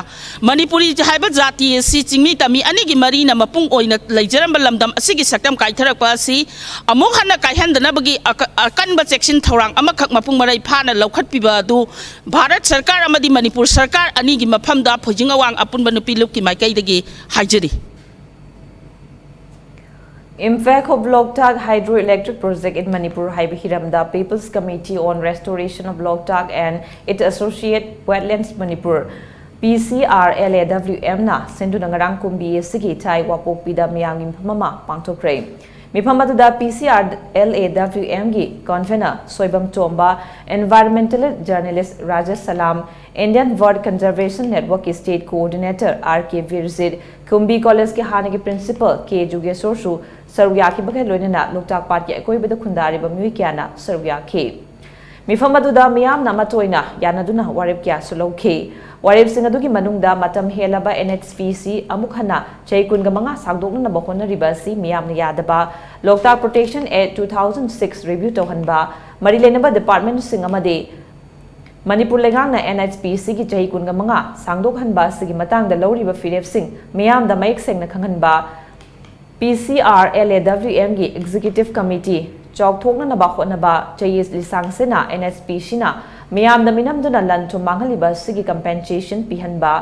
ꯃꯅꯤꯄꯨꯔꯤ ꯍꯥꯏꯕ ꯖꯥꯇꯤ ꯑꯁꯤ ꯆꯤꯡꯃꯤ ꯇꯝꯃꯤ ꯑꯅꯤꯒꯤ ꯃꯔꯤꯅ ꯃꯄꯨꯡ ꯑꯣꯏꯅ ꯂꯩꯖꯔꯝꯕ ꯂꯝꯗꯝ ꯑꯁꯤꯒꯤ ꯁꯛꯇꯝ ꯀꯥꯏꯊꯔꯛꯄ ꯑꯁꯤ ꯑꯃꯨꯛ ꯍꯟꯅ ꯀꯥꯏꯍꯟꯗꯅꯕꯒꯤ ꯑꯀ-, ꯑꯀꯟꯕ ꯆꯦꯛꯁꯤꯟ ꯊꯧꯔꯥꯡ ꯑꯃꯈꯛ ꯃꯄꯨꯡ ꯃꯔꯩ ꯐꯥꯅ ꯂꯧꯈꯠꯄꯤꯕ ꯑꯗꯨ ꯚꯥꯔꯠ ꯁꯔꯀꯥꯔ ꯑꯃꯗꯤ ꯃꯅꯤꯄꯨꯔ ꯁꯔꯀꯥꯔ ꯑꯅꯤꯒꯤ ꯃꯐꯝꯗ ꯐꯣꯏꯖꯤꯡ ꯑꯋꯥꯡ ꯑꯄꯨꯟꯕ ꯅꯨꯄꯤ ꯂꯨꯞꯀꯤ ꯃꯥꯏꯀꯩꯗꯒꯤ ꯍꯥꯏꯖꯔꯤ꯫ Impact of Loktak Hydroelectric Project in Manipur ꯍꯥꯏꯕ ꯍꯤꯔꯝꯗ People's Committee on Restoration of Loktak and its Associate Wetlands Manipur, P C R L A W M ꯅ ꯁꯤꯟꯗꯨꯅ ꯉꯔꯥꯡ ꯀꯨꯝꯕꯤ ꯑꯁꯤꯒꯤ ꯏꯊꯥꯏ ꯋꯥꯄꯣꯛꯄꯤꯗ ꯃꯤꯌꯥꯝꯒꯤ ꯃꯤꯐꯝ ꯑꯃ ꯄꯥꯡꯊꯣꯛꯈ꯭ꯔꯦ꯫ ꯃꯤꯐꯝ ꯑꯗꯨꯗ P C R L A W M ꯒꯤ convener ꯁꯣꯏꯕꯝ ꯇꯣꯝꯕ, environmentalist journalist ꯔꯥꯖꯦꯁ ꯁꯂꯥꯝ, Indian Bird Conservation Network ꯀꯤ state coordinator R K ꯕꯤꯔꯖꯤꯠ, ꯀꯨꯝꯕꯤ ꯀꯣꯂꯦꯖꯀꯤ ꯍꯥꯟꯅꯒꯤ principal K ꯖꯨꯒꯦꯁꯣꯔꯁꯨ ꯁꯔꯨꯛ ꯌꯥꯈꯤꯕꯒ ꯂꯣꯏꯅꯅ ꯂꯣꯛꯇꯥꯛ ꯄꯥꯠꯀꯤ ꯑꯀꯣꯏꯕꯗ ꯈꯨꯟꯗꯥꯔꯤꯕ ꯃꯤꯑꯣꯏ ꯀꯌꯥꯅ ꯁꯔꯨꯛ ꯌꯥꯈꯤ꯫ ꯃꯤꯐꯝ ꯑꯗꯨꯗ ꯃꯤꯌꯥꯝꯅ ꯑꯃꯠꯇ ꯑꯣꯏꯅ ꯌꯥꯅꯗꯨꯅ ꯋꯥꯔꯦꯞ ꯀꯌꯥꯁꯨ ꯂꯧꯈꯤ꯫ ꯋꯥꯔꯦꯞꯁꯤꯡ ꯑꯗꯨꯒꯤ ꯃꯅꯨꯡꯗ ꯃꯇꯝ ꯍꯦꯜꯂꯕ N H P C ꯑꯃꯨꯛ ꯍꯟꯅ ꯆꯍꯤ ꯀꯨꯟꯒ ꯃꯉꯥ ꯁꯥꯡꯗꯣꯛꯅꯅꯕ ꯍꯣꯠꯅꯔꯤꯕ ꯑꯁꯤ ꯃꯤꯌꯥꯝꯅ ꯌꯥꯗꯕ, ꯂꯣꯛꯇꯥꯛ Protection Act two thousand six review ꯇꯧꯍꯟꯕ, ꯃꯔꯤ ꯂꯩꯅꯕ department ꯁꯤꯡ ꯑꯃꯗꯤ ꯃꯅꯤꯄꯨꯔ ꯂꯩꯉꯥꯛꯅ N H P C ꯒꯤ ꯆꯍꯤ ꯀꯨꯟꯒ ꯃꯉꯥ ꯁꯥꯡꯗꯣꯛꯍꯟꯕ ꯑꯁꯤꯒꯤ ꯃꯇꯥꯡꯗ ꯂꯧꯔꯤꯕ ꯐꯤꯔꯦꯞꯁꯤꯡ ꯃꯤꯌꯥꯝꯗ ꯃꯌꯦꯛ ꯁꯦꯡꯅ ꯈꯪꯍꯟꯕ, P C R L A W M ꯒꯤ Executive Committee ꯆꯥꯎꯊꯣꯛꯅꯅꯕ ꯍꯣꯠꯅꯕ, ꯆꯌꯦꯠ ꯂꯤꯁꯥꯡꯁꯤꯟꯅ N H P C ꯅ ꯃꯤꯌꯥꯝꯗ ꯃꯤꯅꯝꯗꯨꯅ ꯂꯟ ꯊꯨꯝ ꯃꯥꯡꯍꯜꯂꯤꯕ ꯑꯁꯤꯒꯤ compensation ꯄꯤꯍꯟꯕ꯫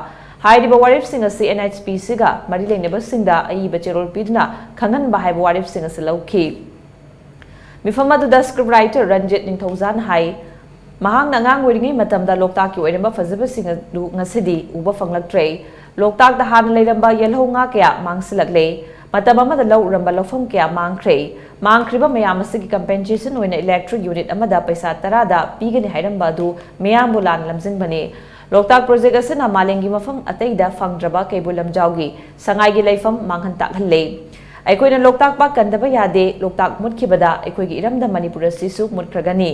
ꯍꯥꯏꯔꯤꯕ ꯋꯥꯔꯦꯞꯁꯤꯡ ꯑꯁꯤ NHPCꯒ ꯃꯔꯤ ꯂꯩꯅꯕꯁꯤꯡꯗ ꯑꯏꯕ ꯆꯦꯔꯣꯜ ꯄꯤꯗꯨꯅ ꯈꯪꯍꯟꯕ ꯍꯥꯏꯕ ꯋꯥꯔꯦꯞꯁꯤꯡ ꯑꯁꯤ ꯂꯧꯈꯤ꯫ ꯃꯤꯐꯝ ꯑꯗꯨꯗ script writer ꯔꯟꯖꯤꯠ ꯅꯤꯡꯊꯧꯖꯥꯅ ꯍꯥꯏ, ꯃꯍꯥꯛꯅ ꯑꯉꯥꯡ ꯑꯣꯏꯔꯤꯉꯩ ꯃꯇꯝꯗ ꯂꯣꯛꯇꯥꯛꯀꯤ ꯑꯣꯏꯔꯝꯕ ꯐꯖꯕꯁꯤꯡ ꯑꯗꯨ ꯉꯁꯤꯗꯤ ꯎꯕ ꯐꯪꯂꯛꯇ꯭ꯔꯦ꯫ ꯂꯣꯛꯇꯥꯛꯇ ꯍꯥꯟꯅ ꯂꯩꯔꯝꯕ ꯌꯦꯜꯍꯧ ꯉꯥ ꯀꯌꯥ ꯃꯥꯡꯁꯤꯜꯂꯛꯂꯦ꯫ ꯃꯇꯝ ꯑꯃꯗ ꯂꯧ ꯎꯔꯝꯕ ꯂꯧꯐꯝ ꯀꯌꯥ ꯃꯥꯡꯈ꯭ꯔꯦ꯫ ꯃꯥꯡꯈ꯭ꯔꯤꯕ ꯃꯌꯥꯝ ꯑꯁꯤꯒꯤ compensation ꯑꯣꯏꯅ electric unit ꯑꯃꯗ ꯄꯩꯁꯥ ꯇꯔꯥꯗ ꯄꯤꯒꯅꯤ ꯍꯥꯏꯔꯝꯕ ꯑꯗꯨ ꯃꯤꯌꯥꯝꯕꯨ ꯂꯥꯟꯅ ꯂꯝꯖꯤꯡꯕꯅꯤ꯫ ꯂꯣꯛꯇꯥꯛ project ꯑꯁꯤꯅ ꯃꯥꯂꯦꯝꯒꯤ ꯃꯐꯝ ꯑꯇꯩꯗ ꯐꯪꯗ꯭ꯔꯕ ꯀꯩꯕꯨꯜ ꯂꯝꯖꯥꯎꯒꯤ ꯁꯉꯥꯏꯒꯤ ꯂꯩꯐꯝ ꯃꯥꯡꯍꯟ ꯇꯥꯛꯍꯜꯂꯦ꯫ ꯑꯩꯈꯣꯏꯅ ꯂꯣꯛꯇꯥꯛ ꯄꯥꯠ ꯀꯟꯗꯕ ꯌꯥꯗꯦ꯫ ꯂꯣꯛꯇꯥꯛ ꯃꯨꯠꯈꯤꯕꯗ ꯑꯩꯈꯣꯏꯒꯤ ꯏꯔꯝꯗꯝ ꯃꯅꯤꯄꯨꯔ ꯑꯁꯤꯁꯨ ꯃꯨꯠꯈ꯭ꯔꯒꯅꯤ꯫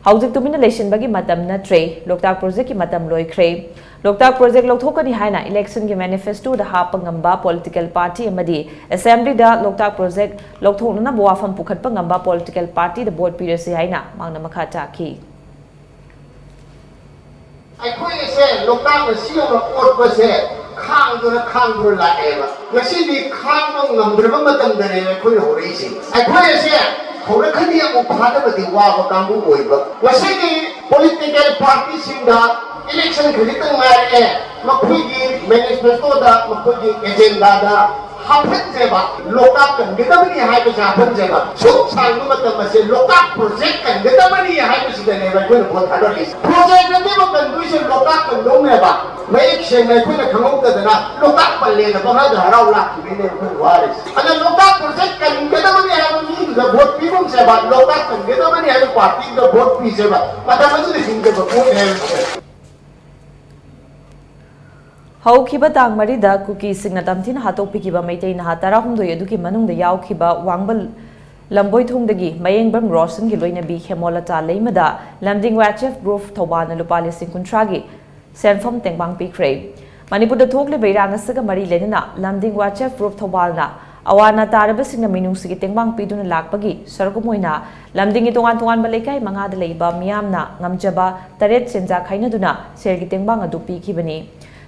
ꯍꯧꯖꯤꯛ ꯇꯨꯃꯤꯟꯅ ꯂꯩꯁꯤꯟꯕꯒꯤ ꯃꯇꯝ ꯅꯠꯇ꯭ꯔꯦ꯫ ꯂꯣꯛꯇꯥꯛ projectꯀꯤ ꯃꯇꯝ ꯂꯣꯏꯈ꯭ꯔꯦ꯫ ꯂꯣꯛꯇꯥꯛ project ꯂꯧꯊꯣꯛꯀꯅꯤ ꯍꯥꯏꯅ electionꯒꯤ manifestoꯗ ꯍꯥꯞꯄ ꯉꯝꯕ political party ꯑꯃꯗꯤ assemblyꯗ ꯂꯣꯛꯇꯥꯛ project ꯂꯧꯊꯣꯛꯅꯅꯕ ꯋꯥꯐꯝ ꯄꯨꯈꯠꯄ ꯉꯝꯕ political partyꯗ vote ꯄꯤꯔꯁꯤ ꯍꯥꯏꯅ ꯃꯍꯥꯛꯅ ꯃꯈꯥ ꯇꯥꯈꯤ꯫ ꯑꯩꯈꯣꯏ ꯑꯁꯦ ꯂꯣꯛꯇꯥꯛꯅ ꯁꯤ ꯌꯧꯅ ꯑꯣꯠꯄꯁꯦ ꯈꯥꯡꯗꯨꯅ ꯈꯥꯡꯗꯨꯅ ꯂꯥꯛꯑꯦꯕ꯫ ꯉꯁꯤꯗꯤ ꯈꯥꯡꯕ ꯉꯝꯗ꯭ꯔꯕ ꯃꯇꯝꯗꯅꯦꯕ ꯑꯩꯈꯣꯏꯅ ꯍꯧꯔꯛꯏꯁꯦ꯫ ꯑꯩꯈꯣꯏ ꯑꯁꯦ ꯍꯧꯔꯛꯈ꯭ꯔꯗꯤ ꯑꯃꯨꯛ ꯐꯥꯅꯕꯗꯤ ꯋꯥꯕ ꯀꯥꯡꯕꯨ ꯑꯣꯏꯕ꯫ ꯉꯁꯤꯗꯤ political partyꯁꯤꯡꯗ election ꯈꯖꯤꯛꯇꯪ ꯉꯥꯏꯔꯛꯑꯦ, ꯃꯈꯣꯏꯒꯤ manifestoꯗ, ꯃꯈꯣꯏꯒꯤ agendaꯗ ꯍꯥꯞꯍꯟꯁꯦꯕ, ꯂꯣꯛꯇꯥꯛ ꯀꯟꯒꯗꯕꯅꯤ ꯍꯥꯏꯕꯁꯦ ꯍꯥꯞꯍꯟꯁꯦꯕ꯫ ꯁꯨꯝ ꯁꯥꯡꯕ ꯃꯇꯝ ꯑꯁꯦ ꯂꯣꯛꯇꯥꯛ project ꯀꯟꯒꯗꯕꯅꯤ ꯍꯥꯏꯕꯁꯤꯗꯅꯦꯕ ꯑꯩꯈꯣꯏꯅ vote ꯊꯥꯗꯔꯤꯁꯦ꯫ Project ꯅꯠꯇꯦꯕ ꯀꯟꯗꯣꯏꯁꯦ, ꯂꯣꯛꯇꯥꯛ ꯀꯟꯗꯧꯅꯦꯕ꯫ ꯃꯌꯦꯛ ꯁꯦꯡꯅ ꯑꯩꯈꯣꯏꯅ ꯈꯪꯍꯧꯗꯗꯅ ꯂꯣꯛꯇꯥꯛ ꯄꯜꯂꯦꯅ ꯄꯪꯍꯥꯏꯗ ꯍꯔꯥꯎ ꯂꯥꯛꯈꯤꯕꯩꯅꯦ ꯑꯩꯈꯣꯏꯅ ꯋꯥꯔꯤꯁꯦ꯫ ꯑꯗ ꯂꯣꯛꯇꯥꯛ project ꯀꯟꯒꯗꯕꯅꯤ ꯍꯥꯏꯕ ꯃꯤꯗꯨꯗ vote ꯄꯤꯒꯨꯝꯁꯦꯕ, ꯂꯣꯛꯇꯥꯛ ꯀꯟꯒꯗꯕꯅꯤ ꯍꯥꯏꯕ partyꯗꯨꯗ vote ꯄꯤꯁꯦꯕ, ꯃꯇꯝ ꯑꯗꯨꯗ ꯍꯤꯡꯗꯕ ꯄꯣꯠꯅꯦ ꯍꯥꯏꯕꯁꯦ꯫ ꯍꯧꯈꯤꯕ ꯇꯥꯡ ꯃꯔꯤꯗ ꯀꯨꯀꯤꯁꯤꯡꯅ ꯇꯝꯊꯤꯅ ꯍꯥꯠꯇꯣꯛꯄꯤꯈꯤꯕ ꯃꯩꯇꯩ ꯅꯍꯥ ꯇꯔꯥꯍꯨꯝꯗꯣꯏ ꯑꯗꯨꯒꯤ ꯃꯅꯨꯡꯗ ꯌꯥꯎꯈꯤꯕ ꯋꯥꯡꯕꯜ ꯂꯝꯕꯣꯏꯊꯣꯡꯗꯒꯤ ꯃꯌꯦꯡꯕꯝ ꯔꯣꯁꯟꯒꯤ ꯂꯣꯏꯅꯕꯤ ꯍꯦꯃꯣꯂꯇꯥ ꯂꯩꯃꯗ ꯂꯝꯗꯤꯡ ꯋꯥꯏꯠꯁꯦꯐ ꯒ꯭ꯔꯨꯞ ꯊꯧꯕꯥꯜꯅ ꯂꯨꯄꯥ ꯂꯤꯁꯤꯡ ꯀꯨꯟꯊ꯭ꯔꯥꯒꯤ ꯁꯦꯟꯐꯝ ꯇꯦꯡꯕꯥꯡ ꯄꯤꯈ꯭ꯔꯦ꯫ ꯃꯅꯤꯄꯨꯔꯗ ꯊꯣꯛꯂꯤꯕ ꯏꯔꯥꯡ ꯑꯁꯤꯒ ꯃꯔꯤ ꯂꯩꯅꯅ ꯂꯝꯗꯤꯡ ꯋꯥꯏꯠꯁꯦꯐ ꯒ꯭ꯔꯨꯞ ꯊꯧꯕꯥꯜꯅ ꯑꯋꯥ ꯑꯅꯥ ꯇꯥꯔꯕꯁꯤꯡꯅ ꯃꯤꯅꯨꯡꯁꯤꯒꯤ ꯇꯦꯡꯕꯥꯡ ꯄꯤꯗꯨꯅ ꯂꯥꯛꯄꯒꯤ ꯁꯔꯨꯛ ꯑꯃ ꯑꯣꯏꯅ ꯂꯝꯗꯤꯡꯒꯤ ꯇꯣꯉꯥꯟ ꯇꯣꯉꯥꯟꯕ ꯂꯩꯀꯥꯏ ꯃꯉꯥꯗ ꯂꯩꯕ ꯃꯤꯌꯥꯝꯅ ꯉꯝꯖꯕ ꯇꯔꯦꯠ ꯁꯦꯟꯖꯥ ꯈꯥꯏꯅꯗꯨꯅ ꯁꯦꯜꯒꯤ ꯇꯦꯡꯕꯥꯡ ꯑꯗꯨ ꯄꯤꯈꯤꯕꯅꯤ꯫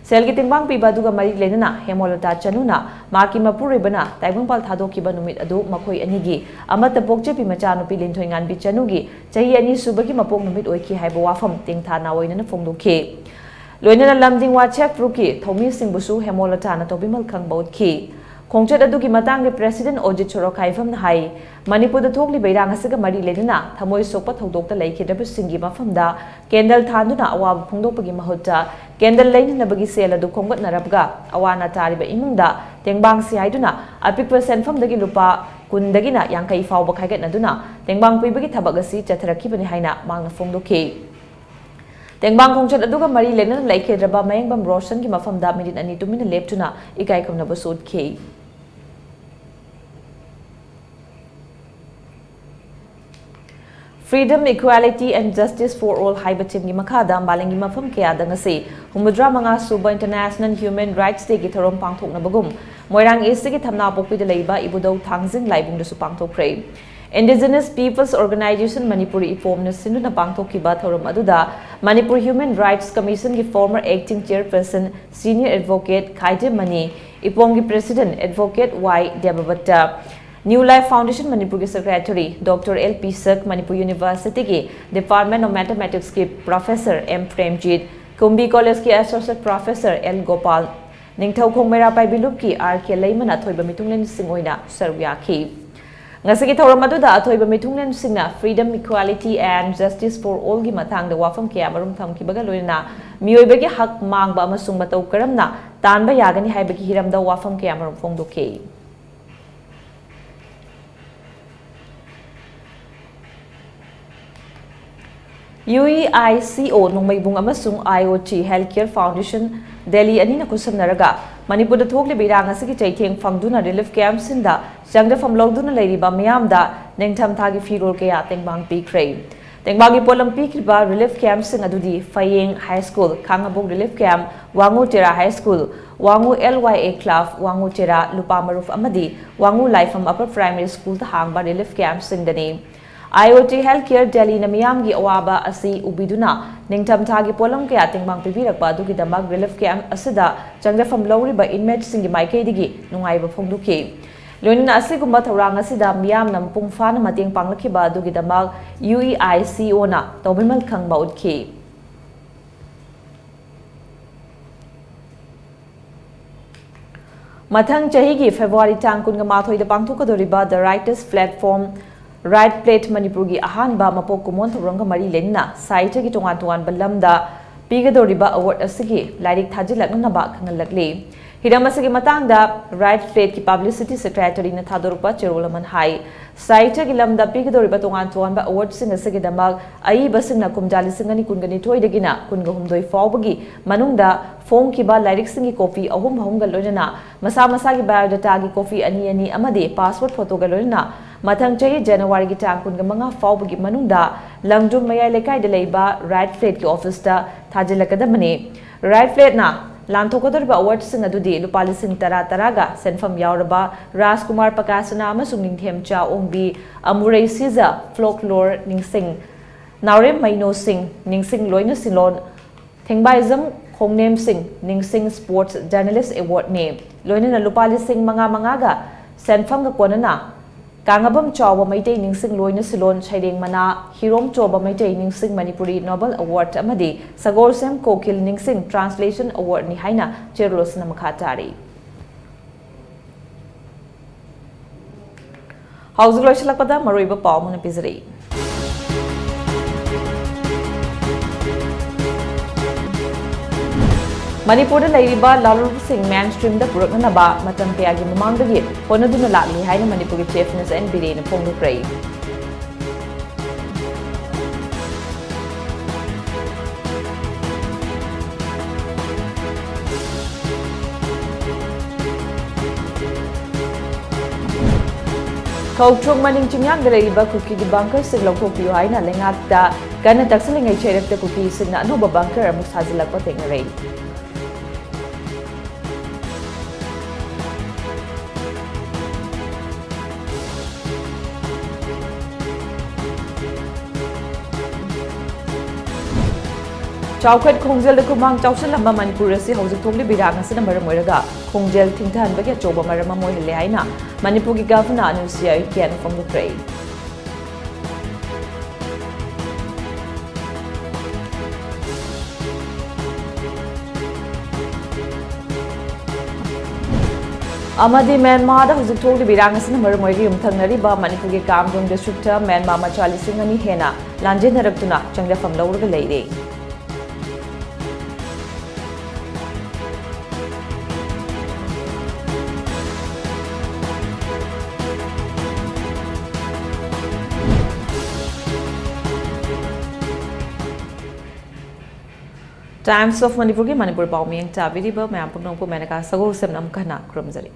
ꯁꯦꯜꯒꯤ ꯇꯦꯡꯕꯥꯡ ꯄꯤꯕ ꯑꯗꯨꯒ ꯃꯔꯤ ꯂꯩꯅꯅ ꯍꯦꯃꯣꯂꯇꯥ ꯆꯅꯨꯅ ꯃꯍꯥꯛꯀꯤ ꯃꯄꯨꯔꯣꯏꯕꯅ ꯇꯥꯏꯕꯪꯄꯥꯜ ꯊꯥꯗꯣꯛꯈꯤꯕ ꯅꯨꯃꯤꯠ ꯑꯗꯨ ꯃꯈꯣꯏ ꯑꯅꯤꯒꯤ ꯑꯃꯠꯇ ꯄꯣꯛꯆꯕꯤ ꯃꯆꯥꯅꯨꯄꯤ ꯂꯤꯟꯊꯣꯏꯉꯥꯟꯕꯤ ꯆꯅꯨꯒꯤ ꯆꯍꯤ ꯑꯅꯤ ꯁꯨꯕꯒꯤ ꯃꯄꯣꯛ ꯅꯨꯃꯤꯠ ꯑꯣꯏꯈꯤ ꯍꯥꯏꯕ ꯋꯥꯐꯝ ꯇꯦꯡꯊꯥ ꯅꯥꯑꯣꯏꯅꯅ ꯐꯣꯡꯗꯣꯛꯈꯤ꯫ ꯂꯣꯏꯅꯅ ꯂꯝꯗꯤꯡ ꯋꯥ ꯆꯦꯛ ꯐ꯭ꯔꯨꯞꯀꯤ ꯊꯧꯃꯤꯁꯤꯡꯕꯨꯁꯨ ꯍꯦꯃꯣꯂꯇꯥꯅ ꯇꯧꯕꯤꯃꯜ ꯈꯪꯕ ꯎꯠꯈꯤ꯫ ꯈꯣꯡꯆꯠ ꯑꯗꯨꯒꯤ ꯃꯇꯥꯡꯗ ꯄ꯭ꯔꯦꯁꯤꯗꯦꯟ ꯑꯣꯖꯤꯠ ꯁꯣꯔꯣꯛꯈꯥꯏꯐꯝꯅ ꯍꯥꯏ, ꯃꯅꯤꯄꯨꯔꯗ ꯊꯣꯛꯂꯤꯕ ꯏꯔꯥꯡ ꯑꯁꯤꯒ ꯃꯔꯤ ꯂꯩꯅꯅ ꯊꯃꯣꯏ ꯁꯣꯛꯄ ꯊꯧꯗꯣꯛꯇ ꯂꯩꯈꯤꯗ꯭ꯔꯕꯁꯤꯡꯒꯤ ꯃꯐꯝꯗ ꯀꯦꯟꯗꯜ ꯊꯥꯟꯗꯨꯅ ꯑꯋꯥꯕ ꯐꯣꯡꯗꯣꯛꯄꯒꯤ ꯃꯍꯨꯠꯇ ꯀꯦꯟꯗꯜ ꯂꯩꯅꯅꯕꯒꯤ ꯁꯦꯜ ꯑꯗꯨ ꯈꯣꯝꯒꯠꯅꯔꯕꯒ ꯑꯋꯥ ꯑꯅꯥ ꯇꯥꯔꯤꯕ ꯏꯃꯨꯡꯗ ꯇꯦꯡꯕꯥꯡꯁꯤ ꯍꯥꯏꯗꯨꯅ ꯑꯄꯤꯛꯄ ꯁꯦꯟꯐꯝꯗꯒꯤ ꯂꯨꯄꯥ ꯀꯨꯟꯗꯒꯤꯅ ꯌꯥꯡꯈꯩ ꯐꯥꯎꯕ ꯈꯥꯏꯒꯠꯅꯗꯨꯅ ꯇꯦꯡꯕꯥꯡ ꯄꯤꯕꯒꯤ ꯊꯕꯛ ꯑꯁꯤ ꯆꯠꯊꯔꯛꯈꯤꯕꯅꯤ ꯍꯥꯏꯅ ꯃꯍꯥꯛꯅ ꯐꯣꯡꯗꯣꯛꯈꯤ꯫ ꯇꯦꯡꯕꯥꯡ ꯈꯣꯡꯆꯠ ꯑꯗꯨꯒ ꯃꯔꯤ ꯂꯩꯅꯅ ꯂꯩꯈꯤꯗ꯭ꯔꯕ ꯃꯌꯦꯡꯕꯝ ꯔꯣꯁꯟꯒꯤ ꯃꯐꯝꯗ ꯃꯤꯅꯤꯠ ꯑꯅꯤ ꯇꯨꯃꯤꯟꯅ ꯂꯦꯞꯇꯨꯅ ꯏꯀꯥꯏ ꯈꯨꯝꯅꯕꯁꯨ ꯎꯠꯈꯤ꯫ Freedom, Equality and Justice for All ꯍꯥꯏꯕ ꯊꯤꯝꯒꯤ ꯃꯈꯥꯗ ꯃꯥꯂꯦꯝꯒꯤ ꯃꯐꯝ ꯀꯌꯥꯗ ꯉꯁꯤ ꯍꯨꯝꯐꯨꯇꯔꯥ ꯃꯉꯥ ꯁꯨꯕ International Human Rights Dayꯒꯤ ꯊꯧꯔꯝ ꯄꯥꯡꯊꯣꯛꯅꯕꯒꯨꯝ ꯃꯣꯏꯔꯥꯡ ꯏꯁꯀꯤ ꯊꯝꯅꯥꯄꯣꯛꯄꯤꯗ ꯂꯩꯕ ꯏꯕꯨꯙꯧ ꯊꯥꯡꯖꯤꯡ ꯂꯥꯏꯕꯨꯡꯗꯁꯨ ꯄꯥꯡꯊꯣꯛꯈ꯭ꯔꯦ꯫ Indigenous Peoples Organisation ꯃꯅꯤꯄꯨꯔ ꯏꯄꯣꯝꯅ ꯁꯤꯟꯗꯨꯅ ꯄꯥꯡꯊꯣꯛꯈꯤꯕ ꯊꯧꯔꯝ ꯑꯗꯨꯗ ꯃꯅꯤꯄꯨꯔ Human Rights Commissionꯒꯤ former acting chairperson senior advocate Khaidem Mani, ꯏꯄꯣꯝꯒꯤ president advocate ꯋꯥꯏ ꯗꯦꯕꯕꯠꯇ, New Life Foundation ꯃꯅꯤꯄꯨꯔꯒꯤ secretary Doctor L Pishak, Manipur Universityꯒꯤ Department of Mathematicsꯀꯤ professor ꯑꯦꯝ ꯄ꯭ꯔꯦꯝꯖꯤꯠ, ꯀꯨꯝꯕꯤ Collegeꯀꯤ associate professor L Gopal, Ningthoukhong Meira Paibi ꯂꯨꯞꯀꯤ ꯑꯥꯔ ꯀꯦ ꯂꯩꯃꯅ ꯑꯊꯣꯏꯕ ꯃꯤꯊꯨꯡꯂꯦꯟꯁꯤꯡ ꯑꯣꯏꯅ ꯁꯔꯨꯛ ꯌꯥꯈꯤ꯫ ꯉꯁꯤꯒꯤ ꯊꯧꯔꯝ ꯑꯗꯨꯗ ꯑꯊꯣꯏꯕ ꯃꯤꯊꯨꯡꯂꯦꯟꯁꯤꯡꯅ Freedom, Equality and Justice for Allꯒꯤ ꯃꯇꯥꯡꯗ ꯋꯥꯐꯝ ꯀꯌꯥ ꯃꯔꯨꯝ ꯊꯝꯈꯤꯕꯒ ꯂꯣꯏꯅꯅ ꯃꯤꯑꯣꯏꯕꯒꯤ ꯍꯛ ꯃꯥꯡꯕ ꯑꯃꯁꯨꯡ ꯃꯇꯧ ꯀꯔꯝꯅ ꯇꯥꯟꯕ ꯌꯥꯒꯅꯤ ꯍꯥꯏꯕꯒꯤ ꯍꯤꯔꯝꯗ ꯋꯥꯐꯝ ꯀꯌꯥ ꯃꯔꯨꯝ ꯐꯣꯡꯗꯣꯛꯈꯤ꯫ UEICO ꯅꯣꯡꯃꯩꯕꯨꯡ ꯑꯃꯁꯨꯡ IOT Healthcare Foundation ꯗꯦꯜꯂꯤ ꯑꯅꯤꯅ ꯈꯨꯠꯁꯝꯅꯔꯒ ꯃꯅꯤꯄꯨꯔꯗ ꯊꯣꯛꯂꯤꯕ ꯏꯔꯥꯡ ꯑꯁꯤꯒꯤ ꯆꯩꯊꯦꯡ ꯐꯪꯗꯨꯅ relief campꯁꯤꯡꯗ ꯆꯪꯖꯐꯝ ꯂꯧꯗꯨꯅ ꯂꯩꯔꯤꯕ ꯃꯤꯌꯥꯝꯗ ꯅꯤꯡꯊꯝꯊꯥꯒꯤ ꯐꯤꯔꯣꯜ ꯀꯌꯥ ꯇꯦꯡꯕꯥꯡ ꯄꯤꯈ꯭ꯔꯦ꯫ ꯇꯦꯡꯕꯥꯡꯒꯤ ꯄꯣꯠꯂꯝ ꯄꯤꯈ꯭ꯔꯤꯕ relief campꯁꯤꯡ ꯑꯗꯨꯗꯤ ꯐꯌꯦꯡ High School, ꯈꯥꯉꯕꯣꯛ relief camp, ꯋꯥꯉꯨ ꯇꯦꯔꯥ High School, ꯋꯥꯉꯨ LYA Club, ꯋꯥꯉꯨ ꯇꯦꯔꯥ ꯂꯨꯄꯥ ꯃꯔꯨꯞ ꯑꯃꯗꯤ ꯋꯥꯉꯨ ꯂꯥꯏꯐꯝ Upper Primary Schoolꯗ ꯍꯥꯡꯕ relief campꯁꯤꯡꯗꯅꯤ꯫ IOT Healthcare Delhiꯅ ꯃꯤꯌꯥꯝꯒꯤ ꯑꯋꯥꯕ ꯑꯁꯤ ꯎꯕꯤꯗꯨꯅ ꯅꯤꯡꯊꯝꯊꯥꯒꯤ ꯄꯣꯠꯂꯝ ꯀꯌꯥ ꯇꯦꯡꯕꯥꯡ ꯄꯤꯕꯤꯔꯛꯄ ꯑꯗꯨꯒꯤꯗꯃꯛ relief camp ꯑꯁꯤꯗ ꯆꯪꯖꯐꯝ ꯂꯧꯔꯤꯕ inmateꯁꯤꯡꯒꯤ ꯃꯥꯏꯀꯩꯗꯒꯤ ꯅꯨꯡꯉꯥꯏꯕ ꯐꯣꯡꯗꯣꯛꯈꯤ꯫ ꯂꯣꯏꯅꯅ ꯑꯁꯤꯒꯨꯝꯕ ꯊꯧꯔꯥꯡ ꯑꯁꯤꯗ ꯃꯤꯌꯥꯝꯅ ꯃꯄꯨꯡ ꯐꯥꯅ ꯃꯇꯦꯡ ꯄꯥꯡꯂꯛꯈꯤꯕ ꯑꯗꯨꯒꯤꯗꯃꯛ UEICOꯅ ꯇꯧꯕꯤꯃꯜ ꯈꯪꯕ ꯎꯠꯈꯤ꯫ ꯃꯊꯪ ꯆꯍꯤꯒꯤ February ꯇꯥꯡ ꯀꯨꯟꯒ ꯃꯥꯊꯣꯏꯗ ꯄꯥꯡꯊꯣꯛꯀꯗꯧꯔꯤꯕ The Writers Platform Write Plate ꯃꯅꯤꯄꯨꯔꯒꯤ ꯑꯍꯥꯟꯕ ꯃꯄꯣꯛ ꯀꯨꯝꯑꯣꯟ ꯊꯧꯔꯝꯒ ꯃꯔꯤ ꯂꯩꯅꯅ ꯁꯥꯍꯤꯇ꯭ꯌꯒꯤ ꯇꯣꯉꯥꯟ ꯇꯣꯉꯥꯟꯕ ꯂꯝꯗ ꯄꯤꯒꯗꯧꯔꯤꯕ award ꯑꯁꯤꯒꯤ ꯂꯥꯏꯔꯤꯛ ꯊꯥꯖꯤꯜꯂꯛꯅꯅꯕ ꯈꯪꯍꯜꯂꯛꯂꯤ꯫ ꯍꯤꯔꯝ ꯑꯁꯤꯒꯤ ꯃꯇꯥꯡꯗ Write Plateꯀꯤ publicity secretaryꯅ ꯊꯥꯗꯣꯔꯛꯄ ꯆꯦꯔꯣꯜ ꯑꯃꯅ ꯍꯥꯏ, ꯁꯥꯍꯤꯇ꯭ꯌꯒꯤ ꯂꯝꯗ ꯄꯤꯒꯗꯧꯔꯤꯕ ꯇꯣꯉꯥꯟ ꯇꯣꯉꯥꯟꯕ awardꯁꯤꯡ ꯑꯁꯤꯒꯤꯗꯃꯛ ꯑꯏꯕꯁꯤꯡꯅ ꯀꯨꯝꯖꯥ ꯂꯤꯁꯤꯡ ꯑꯅꯤ ꯀꯨꯟꯒ ꯅꯤꯊꯣꯏꯗꯒꯤꯅ ꯀꯨꯟꯒ ꯍꯨꯝꯗꯣꯏ ꯐꯥꯎꯕꯒꯤ ꯃꯅꯨꯡꯗ ꯐꯣꯡꯈꯤꯕ ꯂꯥꯏꯔꯤꯛꯁꯤꯡꯒꯤ copy ꯑꯍꯨꯝ ꯑꯍꯨꯝꯒ ꯂꯣꯏꯅꯅ ꯃꯁꯥ ꯃꯁꯥꯒꯤ biodataꯒꯤ copy ꯑꯅꯤ ꯑꯅꯤ ꯑꯃꯗꯤ passport photoꯒ ꯂꯣꯏꯅꯅ ꯃꯊꯪ ꯆꯍꯤ Januaryꯒꯤ ꯇꯥꯡ ꯀꯨꯟꯒ ꯃꯉꯥ ꯐꯥꯎꯕꯒꯤ ꯃꯅꯨꯡꯗ ꯂꯪꯗ꯭ꯔꯨꯝ ꯃꯌꯥꯏ ꯂꯩꯀꯥꯏꯗ ꯂꯩꯕ Write Plateꯀꯤ officeꯇ ꯊꯥꯖꯤꯜꯂꯛꯀꯗꯕꯅꯤ꯫ Write Plateꯅ ꯂꯥꯟꯊꯣꯛꯀꯗꯧꯔꯤꯕ awardꯁꯤꯡ ꯑꯗꯨꯗꯤ ꯂꯨꯄꯥ ꯂꯤꯁꯤꯡ ꯇꯔꯥ ꯇꯔꯥꯒ ꯁꯦꯟꯐꯝ ꯌꯥꯎꯔꯕ ꯔꯥꯖꯀꯨꯃꯥꯔ ꯄꯀꯥꯁꯅꯥ ꯑꯃꯁꯨꯡ ꯅꯤꯡꯊꯦꯝꯆꯥ ꯑꯣꯡꯕꯤ, ꯑꯃꯨꯔꯩ ꯁꯤꯖ, folklore ꯅꯤꯡꯁꯤꯡ, ꯅꯥꯎꯔꯦꯝ ꯃꯩꯅꯣꯁꯤꯡ, ꯅꯤꯡꯁꯤꯡ ꯂꯣꯏꯅ ꯁꯤꯂꯣꯟ, ꯊꯦꯡꯕꯥꯏꯖꯝ ꯈꯣꯡꯅꯦꯝꯁꯤꯡ, ꯅꯤꯡꯁꯤꯡ sports journalist awardꯅꯤ꯫ ꯂꯣꯏꯅꯅ ꯂꯨꯄꯥ ꯂꯤꯁꯤꯡ ꯃꯉꯥ ꯃꯉꯥꯒ ꯁꯦꯟꯐꯝꯒ ꯀꯣꯟꯅꯅ ꯀꯥꯡꯉꯕꯝ ꯆꯥꯎꯕ ꯃꯩꯇꯩ ꯅꯤꯡꯁꯤꯡ ꯂꯣꯏꯅ ꯁꯤꯂꯣꯟ ꯁꯩꯔꯦꯡ ꯃꯅꯥ, ꯍꯤꯔꯣꯝ ꯆꯣꯕ ꯃꯩꯇꯩ ꯅꯤꯡꯁꯤꯡ Manipuri Noble Award ꯑꯃꯗꯤ ꯁꯒꯣꯜꯁꯦꯝ ꯀꯣꯀꯤꯜ ꯅꯤꯡꯁꯤꯡ translation awardꯅꯤ ꯍꯥꯏꯅ ꯆꯦꯔꯣꯜꯁꯤꯅ ꯃꯈꯥ ꯇꯥꯔꯤ꯫ ꯍꯧꯖꯤꯛ ꯂꯣꯏꯁꯤꯜꯂꯛꯄꯗ ꯃꯔꯨꯑꯣꯏꯕ ꯄꯥꯎ ꯑꯃꯅ ꯄꯤꯖꯔꯤ꯫ ꯃꯅꯤꯄꯨꯔꯗ ꯂꯩꯔꯤꯕ ꯂꯥꯂꯣꯡꯁꯤꯡ mainstreamꯗ ꯄꯨꯔꯛꯅꯅꯕ ꯃꯇꯝ ꯀꯌꯥꯒꯤ ꯃꯃꯥꯡꯗꯒꯤ ꯍꯣꯠꯅꯗꯨꯅ ꯂꯥꯛꯂꯤ ꯍꯥꯏꯅ ꯃꯅꯤꯄꯨꯔꯒꯤ Chief Minister N ꯕꯤꯔꯦꯟꯅ ꯐꯣꯡꯗꯣꯛꯈ꯭ꯔꯦ꯫ ꯈꯧꯇ꯭ꯔꯨꯛ ꯃꯅꯤꯡ ꯆꯤꯡꯌꯥꯡꯗ ꯂꯩꯔꯤꯕ ꯀꯨꯀꯤꯒꯤ bunkerꯁꯤꯡ ꯂꯧꯊꯣꯛꯄꯤꯌꯨ ꯍꯥꯏꯅ ꯂꯩꯉꯥꯛꯇ ꯀꯟꯅ ꯇꯛꯁꯤꯜꯂꯤꯉꯩ ꯆꯩꯔꯛꯇ ꯀꯨꯀꯤꯁꯤꯡꯅ ꯑꯅꯧꯕ bunker ꯑꯃꯨꯛ ꯁꯥꯖꯤꯜꯂꯛꯄ ꯊꯦꯡꯅꯔꯦ꯫ ꯆꯥꯎꯈꯠ ꯈꯣꯡꯖꯦꯜꯗ ꯈꯨꯃꯥꯡ ꯆꯥꯎꯁꯤꯜꯂꯝꯕ ꯃꯅꯤꯄꯨꯔ ꯑꯁꯤ ꯍꯧꯖꯤꯛ ꯊꯣꯛꯂꯤꯕ ꯏꯔꯥꯡ ꯑꯁꯤꯅ ꯃꯔꯝ ꯑꯣꯏꯔꯒ ꯈꯣꯡꯖꯦꯜ ꯊꯤꯡꯊꯍꯟꯕꯒꯤ ꯑꯆꯧꯕ ꯃꯔꯝ ꯑꯃ ꯑꯣꯏꯍꯜꯂꯦ ꯍꯥꯏꯅ ꯃꯅꯤꯄꯨꯔꯒꯤ ꯒꯚꯔꯅꯔ ꯑꯅꯨꯁꯨꯏꯌꯥ ꯎꯏꯀꯦꯟ ꯐꯣꯡꯗꯣꯛꯈ꯭ꯔꯦ꯫ ꯑꯃꯗꯤ ꯃ꯭ꯌꯥꯟꯃꯥꯔꯗ ꯍꯧꯖꯤꯛ ꯊꯣꯛꯂꯤꯕ ꯏꯔꯥꯡ ꯑꯁꯤꯅ ꯃꯔꯝ ꯑꯣꯏꯔꯒ ꯌꯨꯝꯊꯪꯅꯔꯤꯕ ꯃꯅꯤꯄꯨꯔꯒꯤ ꯀꯥꯝꯗꯣꯡ ꯗꯤꯁꯇ꯭ꯔꯤꯛꯇ ꯃ꯭ꯌꯥꯟꯃꯥꯔ ꯃꯆꯥ ꯂꯤꯁꯤꯡ ꯑꯅꯤ ꯍꯦꯟꯅ ꯂꯥꯟꯖꯦꯟꯅꯔꯛꯇꯨꯅ ꯆꯪꯖꯐꯝ ꯂꯧꯔꯒ ꯂꯩꯔꯦ꯫ Times of Manipurꯒꯤ ꯃꯅꯤꯄꯨꯔ ꯄꯥꯎ ꯃꯤꯠꯌꯦꯡ ꯇꯥꯕꯤꯔꯤꯕ ꯃꯌꯥꯝ ꯄꯨꯝꯅꯃꯛꯄꯨ ꯃꯦꯅꯀꯥ ꯁꯒꯣꯜꯁꯦꯝꯅ ꯑꯃꯨꯛ ꯍꯟꯅ ꯈꯨꯔꯨꯝꯖꯔꯤ꯫